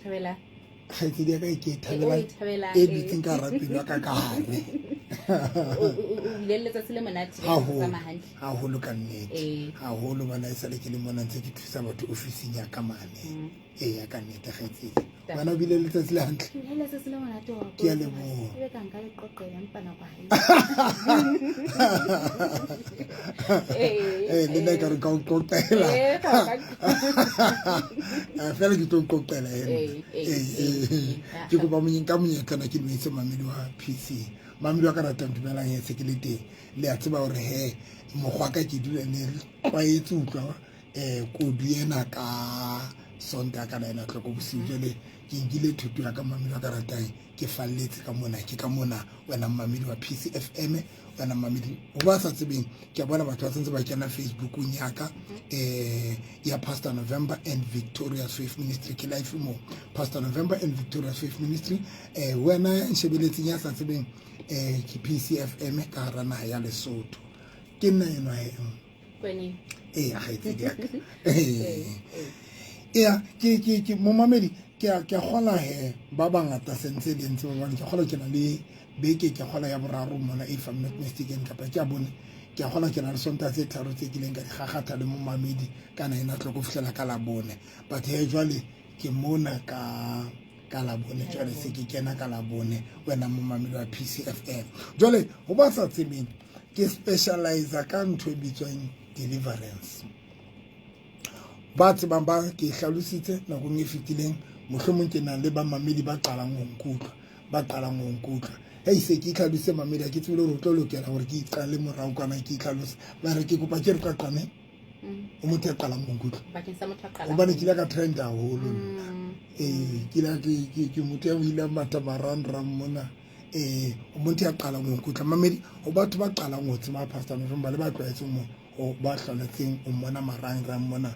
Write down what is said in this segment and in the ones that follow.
Thabela. Kgaitsedi ya ka e ke e thabelang e dutseng ka hara pelo ya ka ka hare. O bile le letsatsi le monate. Haholo ka nnete, haholo bana. E sale ke le mona ntse ke thusa batho ofising ya ka mane. Ee, ya ka nnete, kgaitsedi. Wena o bile letsatsi le hantle? Letsatsi le monate. Ke a leboha. Ebe ka nka le qoqela, empa nako ha e. Le nna ka re ka o qoqela fela, ke tlo qoqela. Ke kopa ka monyetla na ke dumedise mamedi wa PC, mamedi wa ka ratang. Dumelang he, se ke le teng. Le a tseba hore he mokgwa ka ke dula ne re tlwaetse utlwa kodu ena ka Sontaha ka 9 o'clock bosiu. Jwale ke nkile thuto ya ka, mamedi wa ka ratang, ke falletse ka mona, ke ka mona. Wena mamedi wa PCFM, wena mamedi ho ba sa tsebeng, ke a bona batho ba sentse ba kena Facebookong ya ka ya Pastor November and Victorious Faith Ministry. Ke live mo Pastor November and Victorious Faith Ministry. Wena ya nshebeletseng, ya sa tsebeng, ke PCFM ka hara naha ya Lesotho. Ke nna enwa he. Ee, kgaitsedi ya ka. Ea, ke momamedi, ke a kgola he ba bangata sentse le ntse ba bane. Ke kgola ke na le beke, ke kgola ya boraro mona, if I'm not mistaken, kapa ke a bone. Ke a kgola ke na le Sontaha tse tharo tse kileng ka di gagatha le momamedi ka 9 o'clock ho fihlela ka Labone. But he jwale ke mona ka Labone, jwale se ke kena ka Labone, wena momamedi wa PCFM. Jwale ho ba sa tsebeng, ke specialize ka ntho e bitswang deliverance. Ba tsebang ba ke hlalositse nakong e fetileng, mohlomong ke na le bamamedi ba qalang ho nkutlwa, ba qalang ho nkutlwa. Hei, se ke itlhalositse, mamedi, ha ke tsebe le hore o tlo lokela hore ke iqale morao kwana ke itlhalose. Mare ke kopa ke re qaqane o motho ya qalang ho nkutlwa, hobane ke ile ka trend haholo. Ee, ke ile ke motho ya o ile matha marangrang mona. O motho ya qalang ho nkutlwa, mamedi, ho batho ba qalang ho tseba Pastor November le ba tlwaetseng mo ba hloletseng o mmona marangrang mona.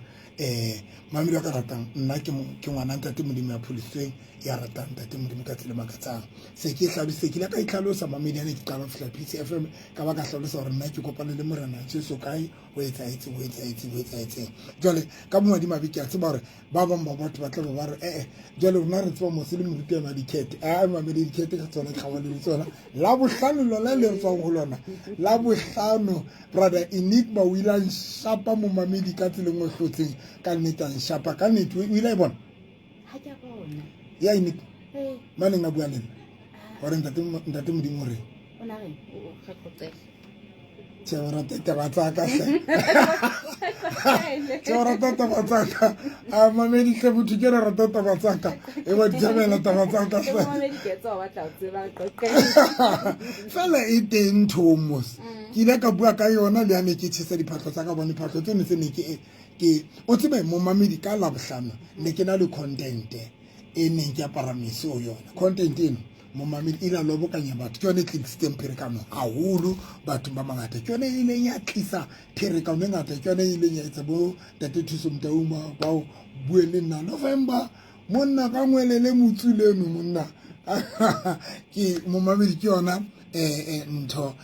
Mamedi wa ka ratang, nna ke ngwana ntate Modimo ya pholositsweng, ya ratang ntate Modimo ka tsela makatsang. Se ke hlalositse, ke ile ka itlhalosa, mamedi, ane ke qala ho fihla PCFM, ka ba ka hlalosa hore nna ke kopane le Morena Jesu kae, ho etsahetseng, ho etsahetseng, ho etsahetseng. Jwale ka bomadimabe ke a tseba hore ba bang ba batho ba tla ba re, ee, jwale rona re tseba mose le moruti ena dikete a mamedi dikete ka tsona tlhawane le tsona. La bohlano lona le re tswang ho lona la bohlano, brother Enigma o ile a nshapa, momamedi, ka tseleng o hlotseng ka nnete, a nshapa ka nnete. O ile a e bona ya Enigma maneng a bua le nna gore ntate Modimo o reng. Tjhe, o rata taba tsa ka hle. Tjhe, o rata taba tsa ka. A mamedi hle, motho ke re rata taba tsa ka. E ba di thabela taba tsa ka hle. Fela e teng ntho mos. Ke ile ka bua ka yona le ane ke tjhesa diphahlo tsa ka, bone diphahlo tseno tse ne ke o tsebe, momamedi, ka Labohlano ne ke na le content e neng ke apara mese o yona. Content eno, momamedi, e ile lobokanya batho. Ke yone e tlisitseng pherekano haholo bathong ba bangata, ke yone e ileng ya tlisa pherekano e ngata, ke yone e ileng ya etsa bo tate Thuso Motaung bao bue le nna, November monna ka ngwelele motsu leno monna. Ke momamedi, ke yona ntho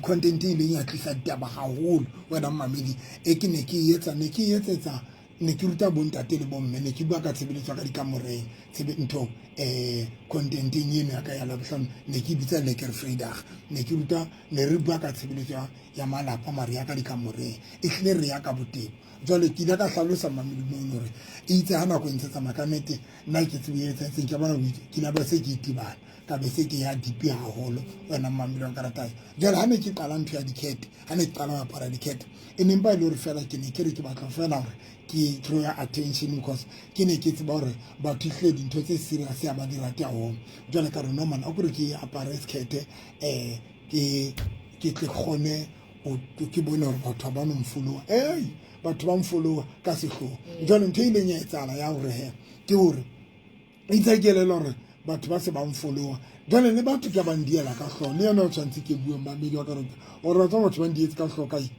content e ileng ya tlisa ditaba haholo, wena mamedi, e ke ne ke etsa, ne ke etsetsa, ne ke ruta bontate le bomme, ne ke bua ka tshebeletso ka dikamoreng. Ntho contenteng eno ya ka ya Labohlano ne ke bitsa Lekker Vrydag. Ne ke ruta, ne re bua ka tshebeletso ya malapa, mare ya ka dikamoreng e hlile re ya ka botebo. Jwale ke ile ka hlalosa mamedi mono hore e itse ha nako e ntse tsamaya, ka nnete nna ke tsebo e etsahetseng, ke bona ke ile ba se ke itebala, ka be se ke ya deep haholo, wena mamedi wa karata. Jwale ha ne ke qala ntho ya dikete, ha ne ke qala ho apara dikete, e neng ba e le hore fela ke ne ke re ke batla fela hore ke throw attention, because ke ne ke tseba hore batho ehlile dintho tse serious ya ba di rate haholo. Jwale ka re, no man, a kore ke apare sekete, ke tle kgone ke bone hore batho ba no mfollowa. Ei, batho ba mfollowa ka sehloho. Jwale ntho e ileng ya etsahala ya hore he ke hore itse ke elele hore batho ba se ba mfollowa, jwale le batho ke ba ndiela ka hlooho. Le yona o tshwanetse ke bue, mamedi wa karata, gore batho batho ba ndietse ka hlooho ka eng?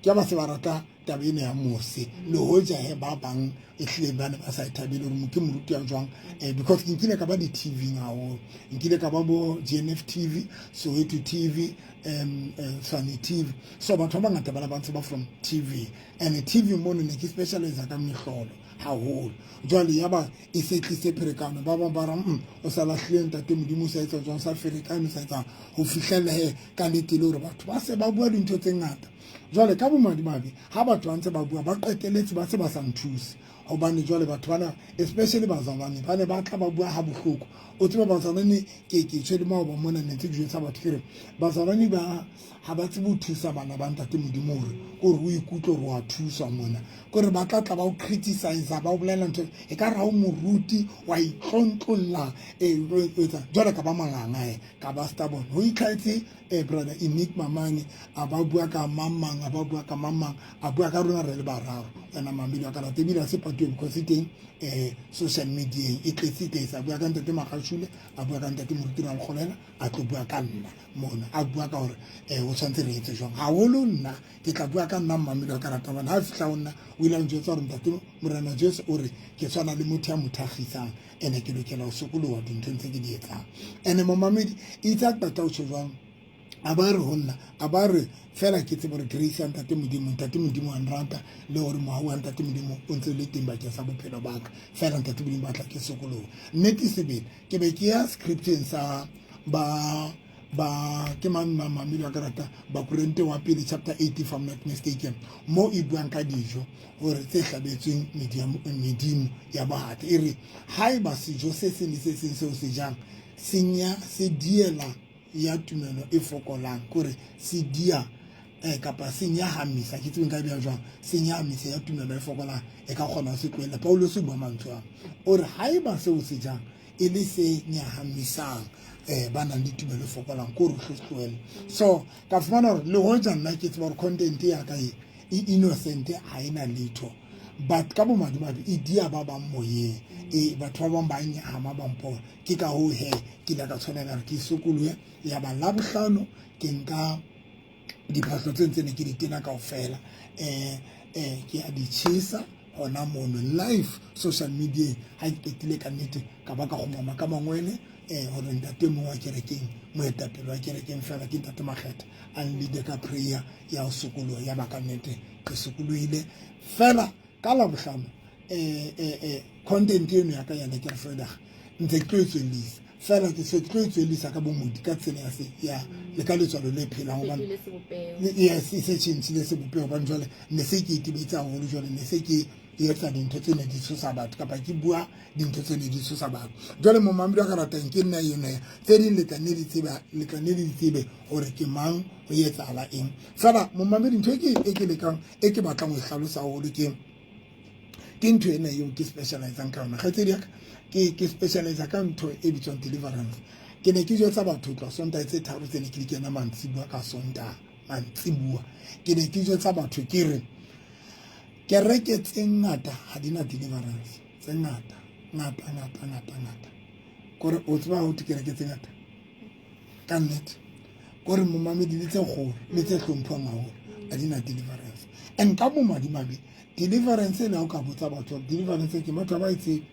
Ke ba se ba rata taba ena ya mose le hoja he ba bang e hlile ba ne ba sa e thabele hore ke moruti ya jwang, because ke nkile ka ba di-TV haholo, nkile ka ba bo GNF TV, Soweto TV, Tshwane TV. So batho ba bangata ba ne ba ntse ba from TV, and TV mono ne ke specialize ka mehlolo haholo. Jwale ya ba e se tlise pherekano, ba bang ba ra o sa lahlile ntate Modimo, o sa etsa jwang, sa ferekane, o sa etsa ho fihlella he ka nnete le hore batho ba se ba bua dintho tse ngata. Jwale ka bomadimabe ha batho ba ntse ba bua ba qeteletse ba se ba sa nthuse, hobane jwale batho bana especially bazalwane ba ne ba tla ba bua ha bohloko. O tseba bazalwane ke tshwere maoba mona ne ntse ke jwetsa batho ke re bazalwane ba ha ba tsebe ho thusa bana ba ntate Modimo hore kore o ikutlwe hore wa thuswa mona, kore ba tla tla ba o criticize, ba o bolela ntho e ka ra o moruti wa itlontlolla, etsa jwale ka ba manganga ka ba stubborn. Ho itlhaetse brother Enigma mane a ba bua ka mang mang, a ba bua ka mang mang, a bua ka rona re le bararo. Wena mamedi wa ka rata ebile ha se patuwe because e teng social media e tletse tletse. A bua ka ntate Magashule, a bua ka ntate Moruti Ralekgolela, a tlo bua ka nna mona, a bua ka hore o tshwanetse re etse jwang. Haholo nna ke tla bua ka nna mmamedi wa ka rata hobane ha fihla ho nna o ile a njwetsa hore ntate Morena Jesu o re ke tshwana le motho ya mo thakgisang, ene ke lokela ho sokoloha dinthong tse ke di etsang. Ene momamedi itse a qeta ho tjho jwang, a ba re ho nna, a ba re fela ke tsebe hore grace ya ntate Modimo, ntate Modimo wa nrata, le hore mohau wa ntate Modimo o ntse le teng bakeng sa bophelo ba ka, fela ntate Modimo ba tla ke sokoloha. Nnete sebele ke be ke ya scripteng sa ba ba ke mang mamamedi wa ka rata Bakorinte wa pele chapter 8 if I'm not mistaken, mo e buang ka dijo hore tse hlabetsweng medimo ya bohata. E re haeba sejo se seng le se seng seo se jang senya se diela ya tumelo e fokolang, kore se dia kapa se nyahamisa, ke tsebe nka e beha jwang, se nyahamisa ya tumelo e fokolang, e ka kgona ho se tlohella. Paulus o bua mantswe ao, o re haeba seo se jang e le se nyahamisang ba nang le tumelo e fokolang, ke hore o tlohelle. So ka fumana hore le hoja nna ke tseba hore content ya ka e innocent, ha e na letho, but ka bomadimabe e dia ba bang moyeng, batho ba bang ba nyahama ba mpona. Ke ka hoo he ke ile ka tshwanela hore ke sokolohe. Ya ba Labohlano ke nka diphahlo tse ntse ne ke di tena kaofela, ke a di tjhesa hona mono live social media. Ha ke qetile ka nnete ka ba ka kgumama ka mangwele hore ntate mong wa kerekeng, moetapele wa kerekeng fela ke ntate Makgetha, a nlead ka prayer ya ho sokoloha. Ya ba ka nnete ke sokolohile fela ka Labohlano. Content eno ya ka ya ne ke re Fredag ntse ke tlo e tswellisa fela, ke se ke tlo e tswellisa ka bomodi ka tsela ya se ya le ka letswalo le phelang, hobane yes e se tjhentjhile sebopeho, hobane jwale ne se ke itebetse haholo, jwale ne se ke etsa dintho tse ne di tshosa batho kapa ke bua dintho tse ne di tshosa batho. Jwale momamedi wa ka ratang ke nna eno ya tse ding le tla nne di tsebe, le tla nne di tsebe hore ke mang, ho etsahala eng. Fela momamedi ntho e ke lekang e ke batlang ho e hlalosa haholo ke ntho ena eo ke specializang ka yona. Kgaitsedi ya ka, ke specialize ka ntho e bitswang deliverance. Ke ne ke jwetsa batho tloha Sontaha tse tharo tse ne ke di kena mantsibuya ka Sontaha mantsibuya, ke ne ke jwetsa batho ke re kereke tse ngata ha di na deliverance, tse ngata ngata ngata ngata ngata, kore o tseba ho thwe kereke tse ngata ka nnete, kore momamedi le tse kgolo le tse hlomphwang haholo ha di na deliverance. And ka bomadimabe deliverance ena o ka botsa batho deliverance ke batho ba e tsebe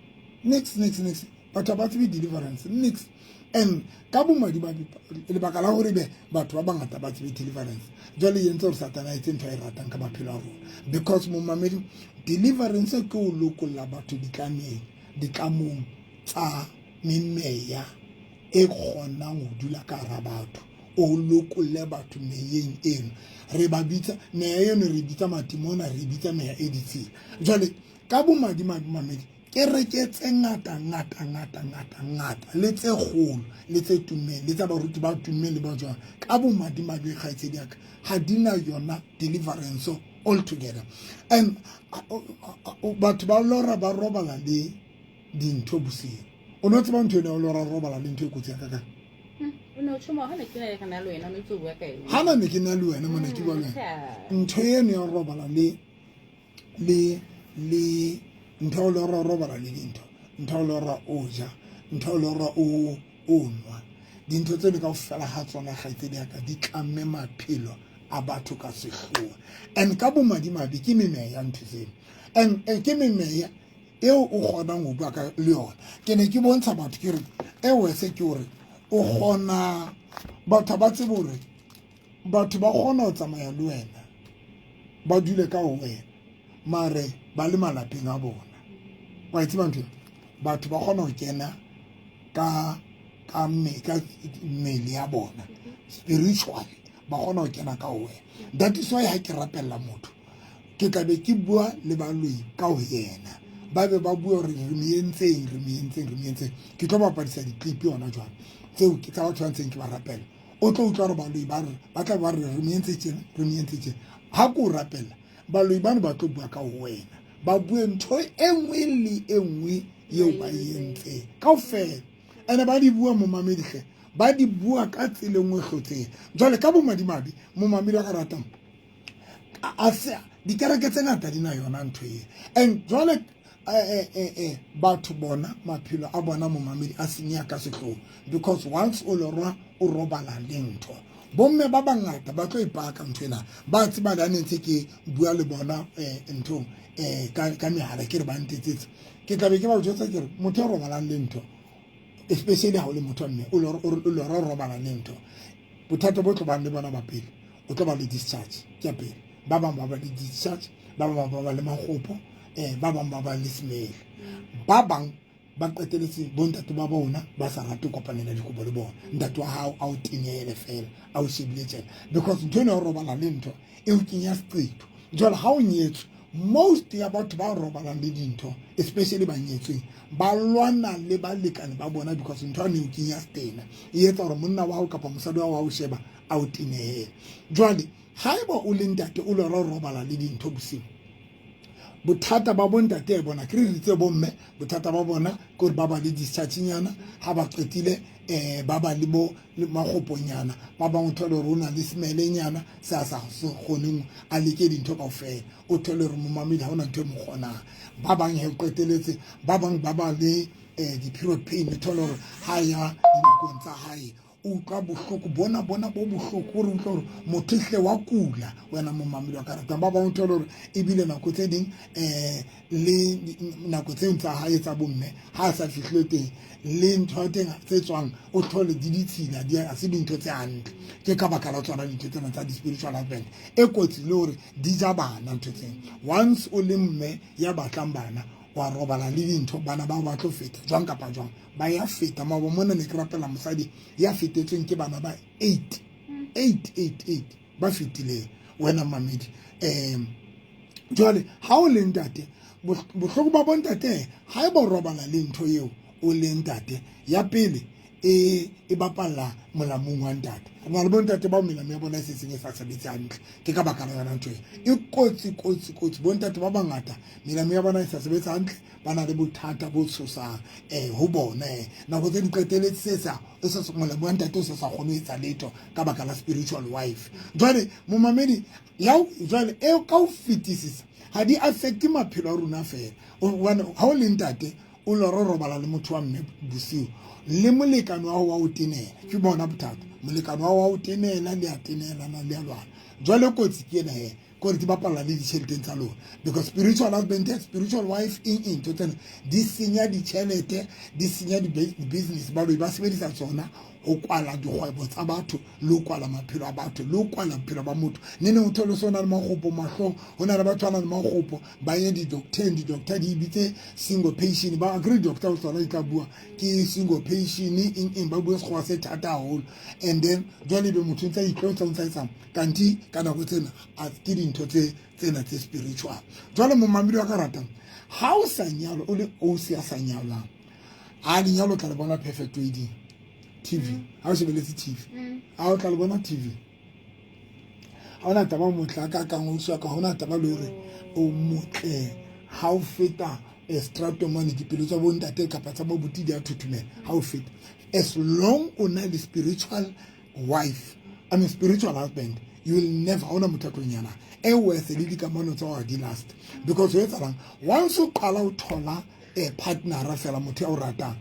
nix nix nix, batho ba tsebe deliverance nix. And ka bomadimabe lebaka la hore be batho ba bangata ba tsebe deliverance jwale e entse hore Satana a etse ntho a e ratang ka maphelo a rona, because momamedi deliverance ke ho lokolla batho ditlameng, ditlamong tsa memeya e kgonang ho dula ka hara batho, o lokolle batho meyeng eno. Re ba bitsa meya eno, re bitsa matimona, re bitsa meya e ditshila. Jwale ka bomadimabe mamedi kereke tse ngata ngata ngata ngata ngata le tse kgolo le tse tummeng le tsa baruti ba tummeng le ba jwang, ka bomadimabe kgaitsedi ya ka ha di na yona deliverance all together. And batho ba lora ba robala le dintho bosiu. O no tseba ntho ena o lora robala le ntho e kotsi ya kakang? O ne o tjho ha ne ke na le wena, o ne ntse o bua ka yona. Ha na ne ke na le wena mona ke bua le wena. Ntho eno ya robala le le le ntho o lora robala le dintho, ntho o lora o ja, ntho o lora o nwa, dintho tseno kaofela ha tsona kgaitsedi ya ka di tlamme maphelo a batho ka sehloa. And ka bomadimabe ke memeya ntho tseno, and ke memeya eo o kgonang ho bua ka le yona. Ke ne ke bontsha batho ke re e wese ke hore o kgona, batho ba tsebe hore batho ba kgona ho tsamaya le wena, ba dule ka ho wena, mare ba le malapeng a bona. Wa e tseba ntho? Batho ba kgona ho kena ka mmele ya bona spiritually, ba kgona ho kena ka ho wena. That is why ha ke rapella motho, ke tla be ke bua le baloi ka ho yena, ba be ba bua hore re mo entseng, re mo entseng, re mo entseng. Ke tlo bapadisa di-clip yona jwale tseo ke tsa batho ba ntseng ke ba rapela. O tlo utlwa hore baloi ba re ba tla ba re re mo entse tjena, re mo entse tjena. Ha ke o rapella, baloi bano ba tlo bua ka ho wena, ba bue ntho e nngwe le e nngwe eo ba e entseng kaofela. Ene ba di bua, momamedi hle, ba di bua ka tsela e nngwe hlotseng. Jwale ka bomadimabe, momamedi wa ka ratang, a se dikereke tse ngata di na yona ntho e. And jwale batho bona maphelo a bona, momamedi, a senyeha ka sehloho, because once o lorwa o robala le ntho, bomme ba bangata ba tlo ipaka ntho ena. Ba tseba le ntse ke bua le bona nthong ka mehala, ke re ba ntetsetse, ke tla be ke ba jwetsa ke re motho ya robalang le ntho, especially ha o le motho wa mme, o lora o robala le ntho, bothata bo tlo bang le bona ba pele, o tlo ba le discharge. Ke ya pele. Ba bang ba ba le discharge, ba bang ba ba le makgopo, ba bang ba ba le smell, ba bang ba qeteletse bontate ba bona ba sa rate kopanela dikobo le bona. Ntate wa hao a o tenele fela a o shebile tjena, because ntho ena ya ho robala le ntho e o kenya seqetho. Jwale ha o nyetswe, most ya batho ba robalang le dintho, especially ba nyetsweng, ba lwana le balekane ba bona, because ntho ane o kenya setena, e etsa hore monna wa hao kapa mosadi wa hao o sheba a o tenehele. Jwale haeba o le ntate, o lora o robala le dintho bosiu, bothata ba bontate e bona ke re ritse bomme, bothata ba bona ke hore ba ba le discharge-nyana ha ba qetile, ba ba le bo makgoponyana. Ba bang o thole hore o na le smelenyana se a sa se kgoneng, a leke dintho kaofela, o thole hore momamedi ha ona ntho e mo kgonang. Ba bang he qeteletse ba bang ba ba le di-period pain, o thole hore ha ya dinakong tsa hae o utlwa bohloko bona bona bo bohloko, gore utlwa gore motho hle wa kula, wena momamedi wa ka ratang. Ba bangwe thole gore ebile nako tse ding le nako tseo tsa hae tsa bomme ha a sa fihlile teng, le ntho ya teng tse tswang o thole di ditshila, di a se dintho tse hantle. Ke ka baka la tsona dintho tsena tsa di-spiritual husband e kotsi, le hore di ja bana ntho tsena. Once o le mme ya batlang bana, wa robala le dintho, bana bao ba tlo feta jwang kapa jwang, ba ya feta. Maoba mona ne ke rapela mosadi ya fetetsweng ke bana ba eight, eight, eight, eight ba fetileng, wena mamedi. Jwale ha o le ntate, bohloko ba bontate, ha eba o robala le ntho eo o le ntate, ya pele e bapalla molamong wa ntate. Re na le bontate bao melamo ya bona e setseng e sa sebetse hantle, ke ka baka la yona ntho e. E kotsi, kotsi, kotsi. Bontate ba bangata melamo ya bona e sa sebetse hantle, ba na le bothata bo tshosang ho bona. Nako tse di qeteletse se sa e sa molamo wa ntate o se sa kgone ho etsa letho ka baka la spiritual wife. Jwale momamedi ya jwale e ka ho fetisisa ha di affecte maphelo a rona fela. Hobane ha o le ntate, o lora o robala le motho wa mme bosiu, le molekane wa hao wa o tenela, ke bona bothata. Molekane wa hao wa o tenela, le a tenelana, le a lwana. Jwale kotsi ke ena he, kore di bapalla le ditjheleteng tsa lona, because spiritual husband, spiritual wife, eng eng, ntho tsena di senya ditjhelete, di senya di-business. Baloi ba sebedisa tsona ho kwala dikgwebo tsa batho, le ho kwala maphelo a batho, le ho kwala bophelo ba motho. Ne neng o thole se o na le makgopo mahlong, ho na le batho ba nang le makgopo, ba ye di-doctoreng, di-doctor di bitse single patient, ba agree doctor ho tsona di tla bua ke single patient eng eng, ba bue sekgowa se thata haholo. And then jwale ebe motho o ntse a itlotsa, o ntse a etsang, kanti ka nako tsena ke dintho tse tsena tse spiritual. Jwale momamedi wa ka ratang, ha o sa nyalwa, o le ausi ya sa nyalwang, a lenyalo o tla le bona Perfect Wedding TV. Ha o shebeletse TV, ha o tla le bona TV, ha ona taba o motle a ka kang ausi wa ka, ha ona taba le hore o motle. Ha o feta strato mane, dipelo tsa bontate kapa tsa babuti di a thothomela ha o feta. As long o na le spiritual wife, I mean spiritual husband, you will never, ha ona motho a tlo nyalang e worse le dikamano tsa wa di last, because ho etsalang once o qala o thola partnera fela, motho ya o ratang.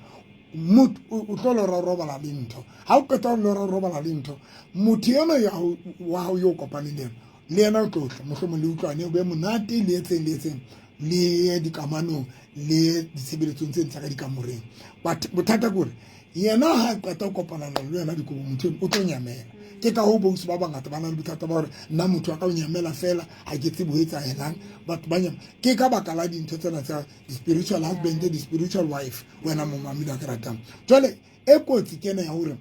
Motho o tlo lora o robala le ntho. Ha o qeta ho lora o robala le ntho, motho eno ya wa hao yo kopane le ena, le yena o tlo tla, mohlomong le utlwane, o be monate, le etseng le etseng, le ye dikamanong le ditshebeletsong tse tsa ka dikamoreng. But bothata ke hore yena ha a qeta ho kopana le wena dikobo, motho eno o tlo nyamela. Ke ka hoo bausi ba bangata ba na le bothata ba hore nna motho wa ka o nyamela fela, ha ke tsebe ho etsahelang, batho ba nyamela. Ke ka baka la dintho tsena tsa di-spiritual husband, di-spiritual wife. Wena momamedi wa ke ratang, jwale e kotsi ke ena ya hore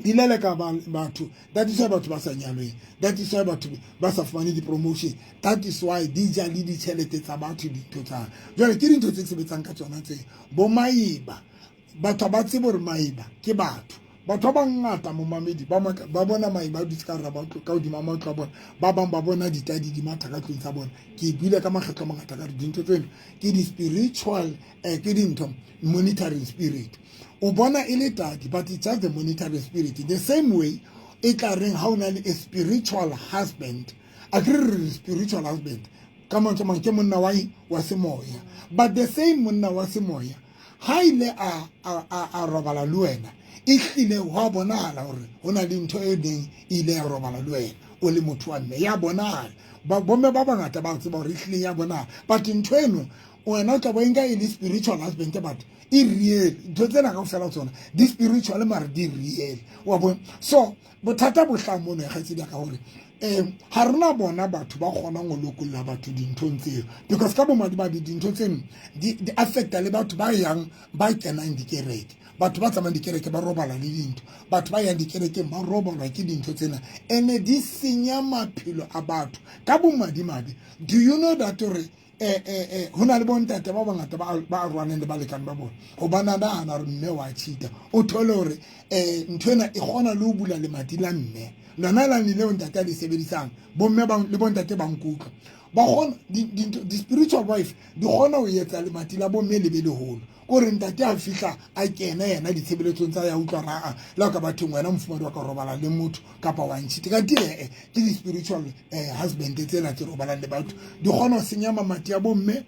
di leleka batho. That is why batho ba sa nyalweng, that is why batho ba sa fumane di-promotion, that is why di ja le ditjhelete tsa batho. Dintho tsa jwale ke dintho tse sebetsang ka tsona tse bo maeba. Batho ba tsebe hore maeba ke batho. Batho ba bangata, momamedi, ba bona maeba a dutse ka hara ka hodima matlo a bona. Ba bang ba bona ditadi di matha ka tlung tsa bona. Ke buile ka makgetlo a mangata ka re dintho tseno ke di-spiritual, ke dintho monitoring spirit. O bona e le tadi, but it's just the monitoring spirit. The same way e tla reng ha o na le a spiritual husband, a ke re spiritual husband ka mantswe a mang ke monna wa eng? Wa semoya. But the same monna wa semoya ha ile a robala le wena, e hlile hwa bonahala hore ho na le ntho e neng e ile ya robala le wena o le motho wa mme. Ya bonahala, bomme ba bangata ba tseba hore e hlile ya bonahala. But ntho eno wena o tla bo e nka e le spiritual husband, but e real. Ntho tsena kaofela tsona di spiritual, mare di real, wa bona. So bothata bo hlaha mono, kgaitsedi ya ka, hore ha rena bona batho ba kgonang ho lokolla batho dinthong tseo, because ka bomadimabe dintho tseno di affecta le batho ba yang ba kenang dikereke. Batho ba tsamayang dikereke ba robala le dintho, batho ba yang dikerekeng ba robalwa ke dintho tsena, ene di senya maphelo a batho ka bomadimabe. Do you know that hore ho na le bontate ba bangata ba arohaneng le balekane ba bona hobane a nahana hore mme wa cheat-a? O thole hore ntho ena e kgona le ho bula lemati la mme lona lane leo ntate a le sebedisang. Bomme le bontate ba nkutlwa, ba kgona di-spiritual wife di kgona ho etsa lemati la bomme le be leholo, kore ntate a fihla a kena yena ditshebeletsong tsa ya utlwa raa le ka bathong, wena mofumadi wa ka robala le motho kapa wa ntšhite. Kanti ee, ke di-spiritual husband tsena tse robalang le batho. Di kgona ho senya mamati a bomme,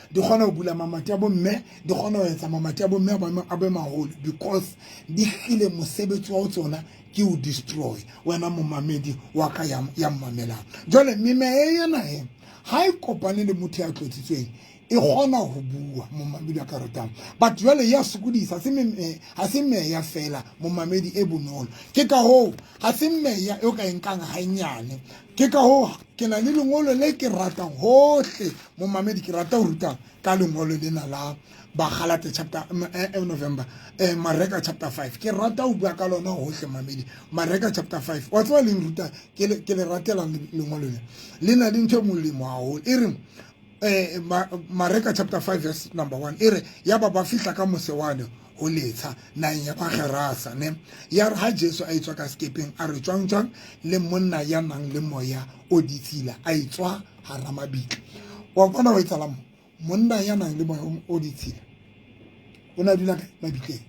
di kgona ho bula mamati a bomme, di kgona ho etsa mamati a bomme a be maholo, because di hlile mosebetsi wa ho tsona ke o destroy. Wena momamedi wa ka ya mmamelang, jwale memeya ena he ha e kopane le motho ya tlotsitsweng, e kgona ho bua, momamedi wa ka ratang. But jwale ya sokodisa, ha se meya fela, momamedi, e bonolo. Ke ka hoo ha se meya e o ka e nkang hanyane. Ke ka hoo ke na le lengolo le ke ratang hohle, momamedi. Ke rata ho ruta ka lengolo lena la Bagalate chapter November, Mareka chapter 5. Ke rata ho bua ka lona hohle, mamedi. Mareka chapter 5, wa tseba le nruta ke le ratela lengolo le le na le ntho e molemo haholo. E reng? Mareka chapter 5 verse number 1 e re, ya ba ba fihla ka mose wane ho letsha naheng ya Bagerasa ne. Ya re ha Jesu a etswa ka sekepeng, a re tswang tswang le monna ya nang le moya o ditshila a etswa hara mabitla. Wa bona ho etsahala mo? Monna ya nang le moya o ditshila o na dula kae? Mabitleng.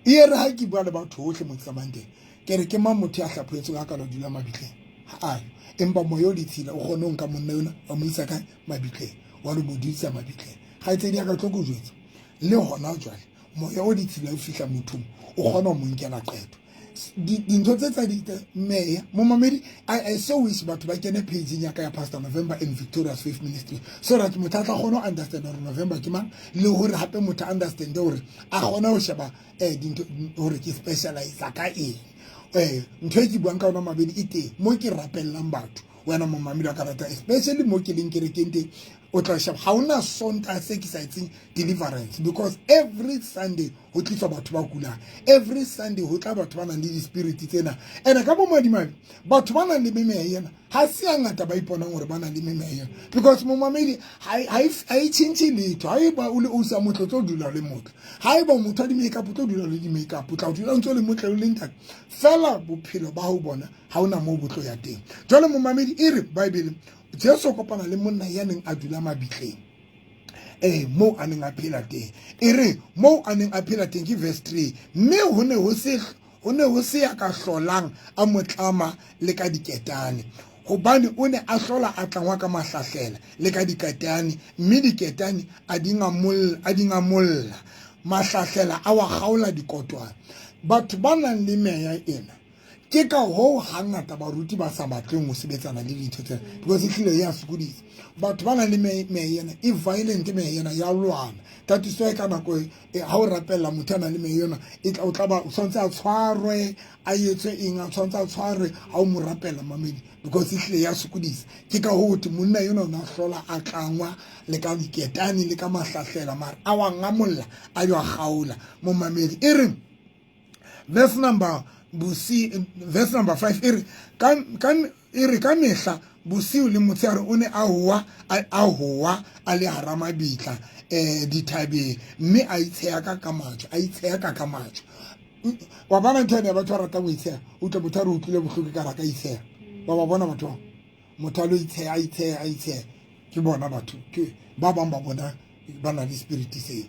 E re ha ke bua le batho hohle mo tsamayang teng, ke re, ke mang motho ya hlaphohetsweng ha ka lo dula mabitleng? Ha ayo. Empa moya o ditshila o kgone ho nka monna yona, wa mo isa kae? Mabitleng. Wa lo mo dudisa mabitleng. Kgaitsedi ya ka, tlo ko jwetsa, le hona jwale moya o ditshila o fihla mothong, o kgona ho mo nkela qeto. Dintho tse tsa meya, momamedi, I so wish batho ba kene page ya ka ya Pastor November and Victorious Faith Ministry, so that motho a tla kgona ho understand hore November ke mang, le hore hape motho a understand hore a kgone ho sheba dintho hore ke specialize ka eng. Ntho e ke buang ka yona mabedi e teng mo ke rapellang batho. Wena momamedi wa ka rata, especially mo ke leng kerekeng teng, o tla sheba ha hona Sontaha se ke sa etseng deliverance, because every Sunday ho tliswa batho ba kulang, every Sunday ho tla batho ba nang le di-spirit tsena. Ene ka bomadimabe batho ba nang le memeya ena ha se ya ngata ba iponang hore ba nang le memeya ena, because momamedi, ha e tjhentjhe letho. Ha eba o le ausi a motle, o tlo dula le motle. Ha eba motho a di-makeup, o tlo dula le di-makeup. O tla dula o ntse o le motle, o le ntate fela. Bophelo ba ho bona ha ona moo bo tlo ya teng. Jwale momamedi, e re Bible, Jesu o kopana le monna ya neng a dula mabitleng, moo a neng a phela teng. E re moo a neng a phela teng ke verse 3, mme ho ne ho se ya ka hlolang a mo tlama le ka diketane, hobane o ne a hlola a tlangwa ka mahlahlela le ka diketane, mme diketane a di ngamolla. Mahlahlela a wa kgaola dikotwana. Batho ba nang le meya ena, ke ka hoo hangata baruti ba sa batleng ho sebetsana le dintho tsena, because ehlile ya sokodisa. Batho ba nang le meya ena e violent, meya ena ya lwana. That is why ka nako ha o rapella motho a nang le meya ena, e tla, o tla ba, o tshwanetse a tshwarwe, a etswe eng, a tshwanetse a tshwarwe ha o mo rapella mamedi, because ehlile ya sokodisa. Ke ka hoo thwe monna enwa o ne a hlola a tlangwa le ka diketane le ka mahlahlela, mara a wa ngamolla a yo a kgaola momamedi. E re verse number bosi, verse number 5 e re ka, ka, e re ka mehla bosiu le motshehare o ne a hoa, a hoa a le hara mabitla, dithabeng, mme a itsheha ka majwe, a itsheha ka majwe. Wa bona ntho ena ya batho ba ratang ho itsheha, utlwa motho a re utlwile bohloko ka ra ka itsheha. Wa ba bona batho bao, motho a lo itsheha, a itsheha, a itsheha. Ke bona batho, ke ba bang ba bona ba na le spirit seo,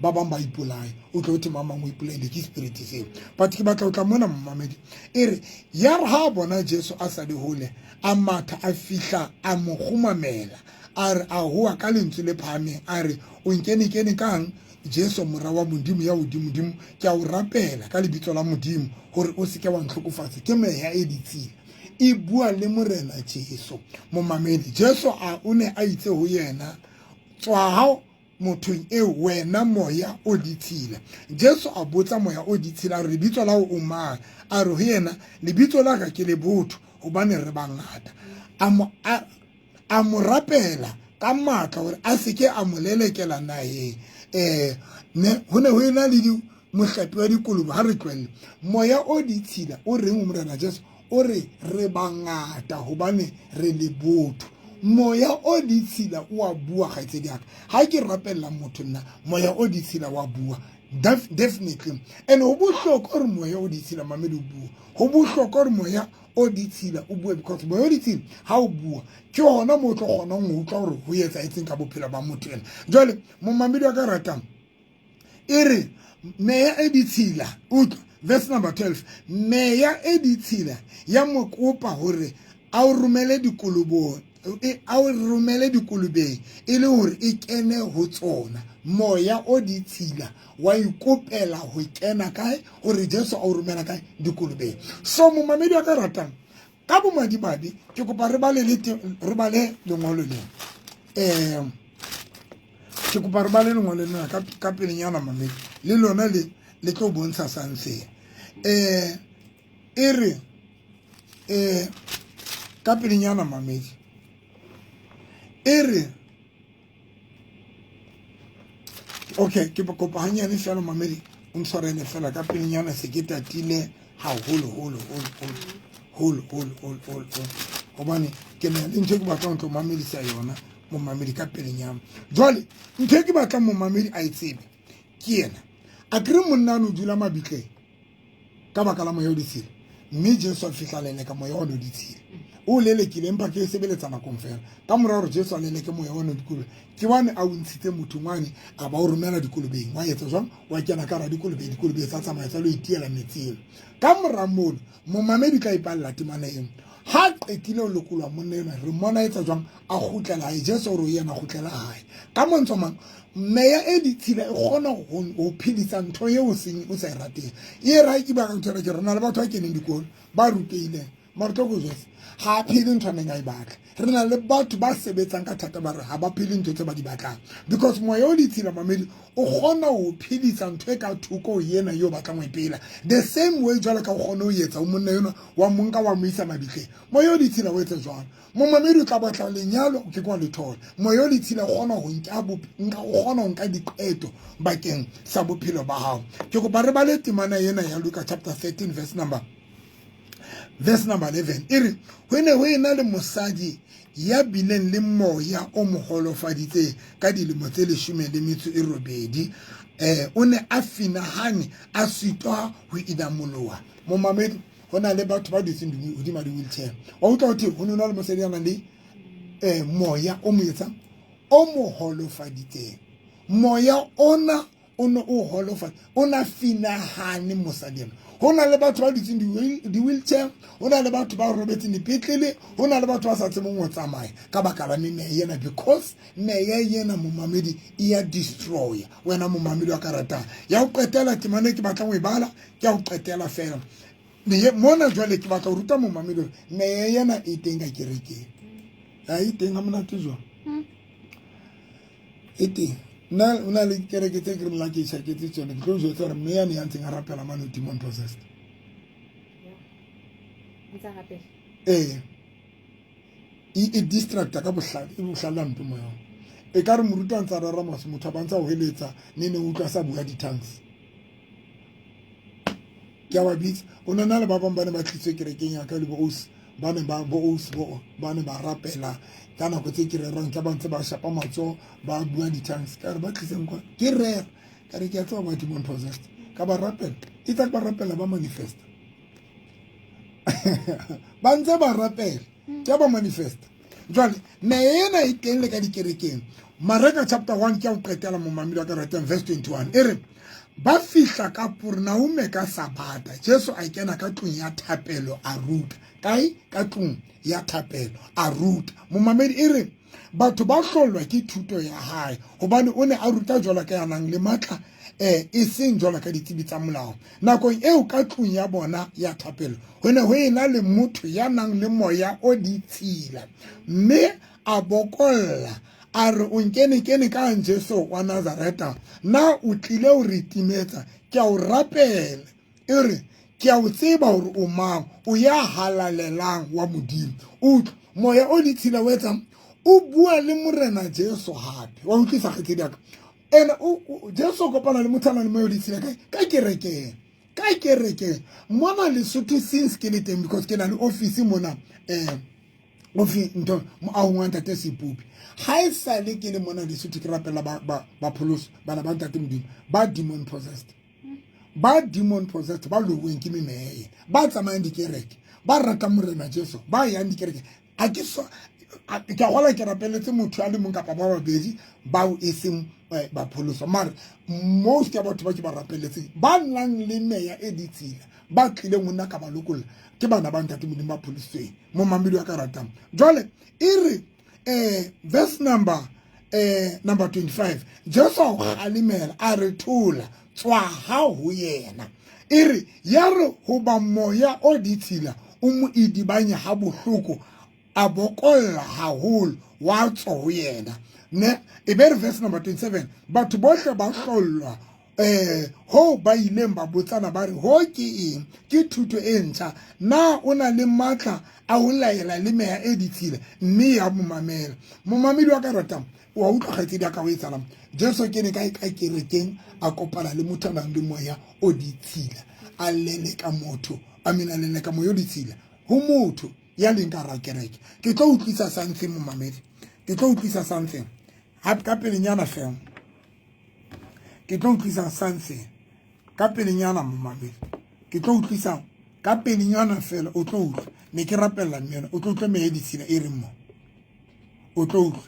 ba bang ba ipolaya, o tlo thwe mang mang o ipolaile, ke spirit seo. But ke batla ho tla mona momamedi, e re ya re ha bona Jesu a sa le hole, a matha a fihla a mo kgumamela, a re a hoa ka lentswe le phahameng, a re o nkene kene kang Jesu mora wa Modimo ya hodimodimo, ke a o rapela ka lebitso la Modimo hore o seke wa ntlhokofatsa. Ke meya e ditshila e bua le Morena Jesu. Momamedi, Jesu a o ne a itse ho yena, tswa hao mothong eo, wena moya o ditshila. Jesu a botsa moya o ditshila, a re lebitso la hao o mang? A re ho yena, lebitso la ka ke Lebotho, hobane re bangata. A mo rapela ka matla hore a seke a mo lelekela naheng. Ne ho ne ho ena le di mohlape wa dikolobe, ha re tlohelle. Moya o ditshila o reng ho Morena Jesu? O re re bangata hobane re lebotho. Moya o ditshila o a bua, kgaitsedi ya ka. Ha ke rapella motho nna, moya o ditshila wa bua. Definitely. And ho bohlokwa hore moya o ditshila mamedi o bua. Ho bohlokwa hore moya o ditshila o bue, because moya o ditshila ha o bua ke hona moo o tlo kgonang ho utlwa hore ho etsahetseng ka bophelo ba motho ena. Jwale momamedi wa ka ratang, e re meya e ditshila, utlwa verse number 12, meya e ditshila ya mo kopa hore a o romele dikolobong, a o romele dikolobeng e le hore e kene ho tsona. Moya o ditshila wa ikopela ho kena kae, hore Jesu a o romela kae? Dikolobeng. So momamedi wa ka ratang, ka bomadimabe ke kopa re bale le re bale lengolo lena. Ke kopa re bale lengolo lena ka pelenyana mamedi, le lona le tlo bontsha something. E re ka pelenyana mamedi, e re okay, ke kopa hanyane fela mamedi, o ntshwarele fela ka pelenyana, se ke tatile haholo holo holo holo holo holo holo holo, hobane ke na le ntho e ke batlang ho tlo mamedisa yona momamedi ka pelenyana. Jwale ntho e ke batlang momamedi a e tsebe ke ena, a kere monna a no dula mabitleng ka baka la moya o ditshila, mme Jesu a fihla leleka moya wa no ditshila, o lelekile, empa ke e sebeletsa nakong fela. Ka mora hore Jesu a leleke moya wa no dikolobe, ke wane a o ntshitse motho ngwane, a ba o romela dikolobeng, wa etsa jwang? Wa kena ka hara dikolobe, dikolobe tsa tsamaya tsa lo itiela metsing. Ka mora mono momamedi tla ipalla temana eno. Ha qetile ho lokolwa monna enwa, re mmona etsa jwang? A kgutlela hae. Jesu o re yena kgutlela hae. Ka mantswe a mang, meya e ditshila e kgona ho phedisa ntho eo o seng o sa e rateng. E re ha ke bua ka ntho ena, ke re na le batho ba keneng dikolo, ba rutehileng, mara tlo ko jwetsa, ha a phele ntho a neng a e batla. Re na le batho ba sebetsang ka thata, ba re ha ba phele ntho tse ba di batlang, because moya o ditshila mamedi o kgona ho phedisa ntho e ka thoko ho yena eo batlang ho e phela. The same way jwalo ka o kgona ho etsa o monna enwa wa monka wa mo isa mabitleng, moya o ditshila o etse jwalo. Momamedi o tla batla lenyalo, o ke ke wa le thola. Moya o ditshila o kgona ho nka nka, o kgona ho nka diqeto bakeng sa bophelo ba hao. Ke kopa re bale temana ena ya Luka chapter 13 verse number 11. E re ho ne ho ena le mosadi ya bileng le moya o mo holofaditseng ka dilemo tse 18. O ne a finahane, a sitwa ho inamoloha. Momamedi, ho na le batho ba dutseng hodima di-wheelchair. Wa utlwa ho thwe ho ne ho na le mosadi ya nang le moya o mo etsang, o mo holofaditseng. Moya ona O ne o holofatse, o na finahane mosadi ena. Ho na le batho ba dutseng di-wheelchair, ho na le batho ba robetseng dipetlele, ho na le batho ba sa tsebeng ho tsamaya ka baka la meya ena, because meya ena momamedi e ya destroya wena momamedi wa ka ratang. Ya ho qetela temana e ke batlang ho e bala, ke ya ho qetela fela mona. Jwale ke batla ho ruta momamedi hore meya ena e teng ka kerekeng, ha e teng ha monate jwang, e teng. Nna o na le kereke tse ke reng la ke tjhaketse tsone, ke tlo jwetsa hore mme yane ya ntseng a rapela mane o demon possessed. Ee, e distracta ka bohlale, e bohlale hampe moya. E ka re moruti a ntse a rera mose, motho a ba ntse a o heletsa ne ne utlwa sa bua di-tongues. Ke a ba bitsa, o ne na le ba bang ba ne ba tlisitswe kerekeng ya ka le bo ausi, ba ne ba bo ausi bo ba ne ba rapela ka nako tse ke rerang, ke ba ntse ba shapa matsoho, ba bua di-tongues. Ka re ba tliseng kwa ke rera, ka re ke a tseba ba demon possessed, ka ba rapela, e tsa ba rapela, ba manifesta, ba ntse ba rapela, ke ba manifesta. Jwale meya ena e teng le ka dikerekeng. Mareka chapter 1, ke a o qetela momamedi wa ka ratang, verse 21 e re ba fihla ka Purnaume ka Sabata, Jesu a kena ka tlung ya thapelo a ruta. Kae? Ka tlung ya thapelo a ruta. Momamedi, e re batho ba hlollwa ke thuto ya hae, hobane o ne a ruta jwalo ka ya nang le matla, e seng jwalo ka ditsebi tsa molao. Nakong eo ka tlung ya bona ya thapelo ho ne ho ena le motho ya nang le moya o ditshila, mme a bokolla a re, o nkene kene ka Jesu wa Nazareta? Na o tlile o re timetsa? Ke a o rapela, e re ke a o tseba hore o mang, o ya halalelang wa Modimo. Utlwa moya o ditshila o etsang, o bua le Morena Jesu hape wa utlwisa kgetsedi ya ka ene. Jesu o kopana le motho a nang le moya o ditshila kae? Ka kerekeng, ka kerekeng mona Lesotho. Since ke le teng, because ke na le office mona, ofi ntho moahong wa ntate Sepupi, ha e sale ke le mona Lesotho, ke rapela ba pholoso, bana ba ntate Modimo ba demon possessed, ba demon possessed, ba louweng ke memeya, ba tsamayang dikereke, ba ratang Morena Jesu, ba yang dikereke. Ha ke so ke a gola ke rapeletse motho a le mong kapa ba babedi bao e seng bapholoso, mare most ya batho ba ke ba rapeletseng ba nang le meya e ditsila, ba tlileng ho nna ka ba lokolla, ke bana ba ntate Modimo ba pholositsweng. Momamedi wa ka ratang, jwale e re verse number 25, Jesu a kgalemela a re, thola, tswa ha ho yena. E re ya re hoba moya o ditshila o mo idibanya ha bohloko, a bokolla haholo, wa tswa ho yena. Ne e be re verse number 27, batho bohle ba hlollwa ho ba ileng ba botsana ba re, ho ke eng? Ke thuto e ntjha. Na o na le matla a ho laela le meya e ditshila, mme ya mo mamela. Momamedi wa ka ratang, wa utlwa kgaitsedi ya ka, o etsalang? Jesu ke ne kae? Ka kerekeng. A kopana le motho a nang le moya o ditshila, a leleka motho, a mena leleka moya o ditshila ho motho ya leng ka hara kereke. Ke tlo utlwisa something, momamedi, ke tlo utlwisa something ka pelenyana fela. Ke tlo utlwisa something ka pelenyana, momamedi, ke tlo utlwisa ka pelenyana fela. O tlo utlwa ne ke rapella mme o tlo utlwa meya ditshila e reng mo, o tlo utlwa.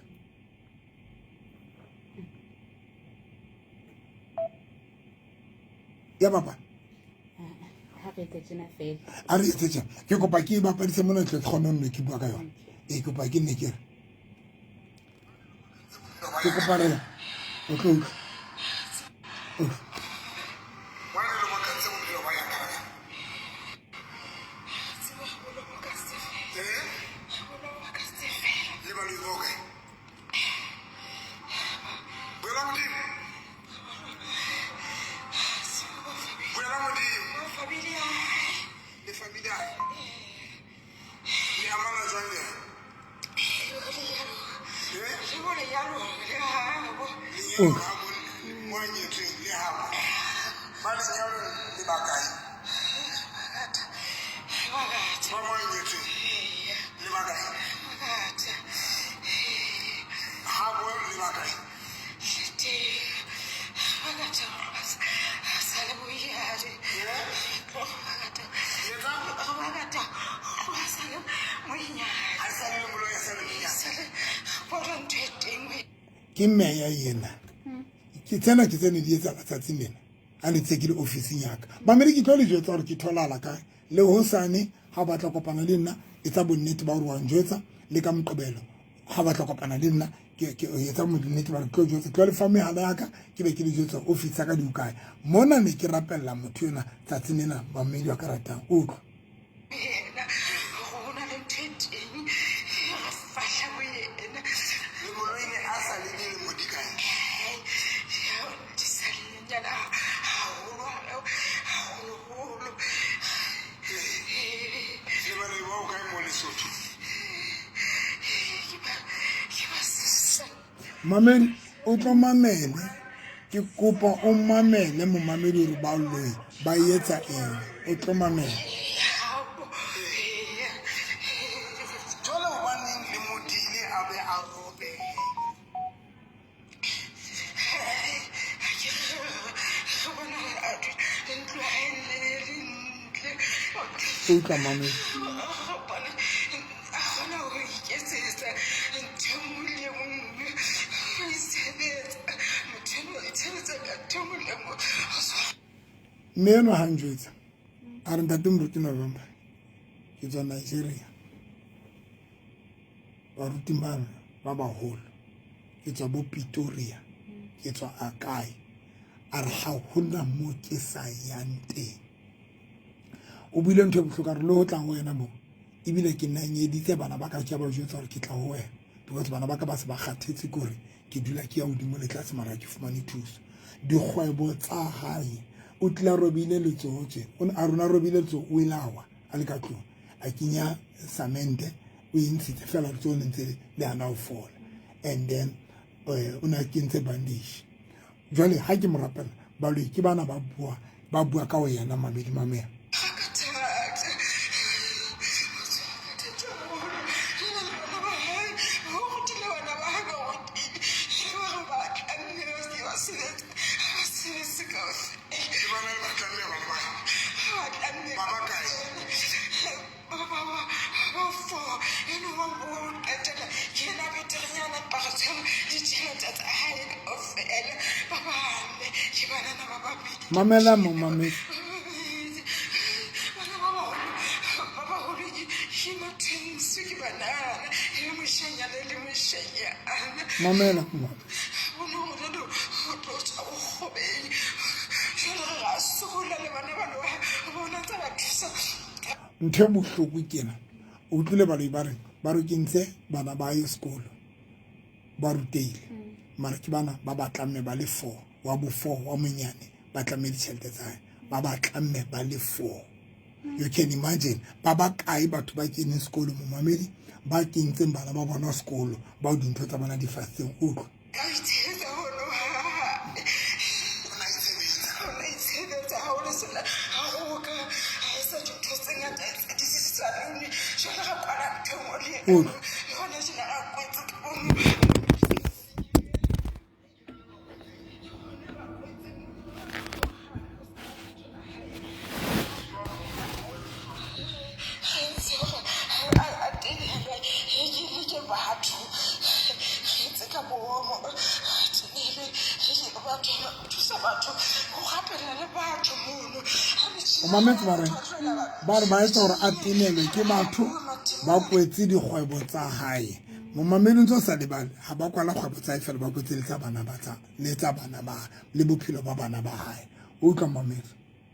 Ya bapa a re etse tjena, ke kopa ke bapadise mona, tle ke kgone ho nne ke bua ka yona. Ee, kopa ke nne ke re ke kopa re o tlo utlwa. Ke meya ena. Ke tsena ke tsene di etsahala tsatsing lena a le tse ke le ofising ya ka. Mamedi ke tlo le jwetsa hore ke tholahala kae le hosane ha o batla kopana le nna etsa bonnete ba hore wa njwetsa le ka moqebelo ha batla kopana le nna ke etsa bonnete ba re tlo jwetsa tlo le fa mehala ya ka ke be ke le jwetsa office ya ka di okae mona ne ke rapella motho ena tsatsing lena mamedi wa ka ratang utlwa yena go na le ntho e teng e re fahla bo yena Le moloi ne a sa le dilemo di kae? Di sa le nyenyane haholo haholoholo. Le baloi ba hokae mo Lesotho? Ke ba ke ba sa Mamedi o tlo mamele ke kopa o mamele momamedi hore baloi ba etsa eng o tlo mamela Jwale hobaneng le mo diile a be a robehe? Utlwa mamedi mme enwa ha njwetsa a re ntate moruti November ke tswa Nigeria baruti bana ba baholo ke tswa bo Pretoria ke tswa Akae a re ha hona mo ke sa yang teng o buile ntho e bohloko a re le ho tla ho wena mo ebile ke nanyeditse bana ba ka ke ba jwetsa hore ke tla ho wena because bana ba ka ba se ba kgathetse ke hore ke dula ke ya hodimo le tlase mara ke fumane thuso dikgwebo tsa hae o tlile a robile letsoho tje o ne a rona robile letsoho o ile a wa a le ka tlung a kenya samente o e ntshitse fela letsoho le ntse le hana ho fola and then o ne a kentse bandage jwale ha ke mo rapela baloi ke bana ba bua ba bua ka ho yena mamedi mamela Ke bana ba tlameha bana ba hae. Ba bakae? Mamela momamedi mamela momamedi Ntho e bohloko ke ena o utlwile baloi ba reng ba re kentse bana ba ye sekolo ba rutehile mara ke bana ba ba tlamme ba le four wa bo four wa monyane ba tlamme ditšhelete tsa hae ba ba tlamme ba le four you can imagine ba ba kae batho ba keneng sekolo momamedi ba kentseng bana ba bona sekolo bao dintho tsa bona di fasitseng utlwa Utlwa. O mametse ba reng ba re ba etsa gore a tenelwe ke batho ba kwetse dikgwebo tsa hae momamedi o ntse o sa lebale ga ba kwala kgwebo tsa hae fela ba kwetse le tsa bana ba tsa le tsa bana ba le bophelo ba bana ba hae o utlwa momamedi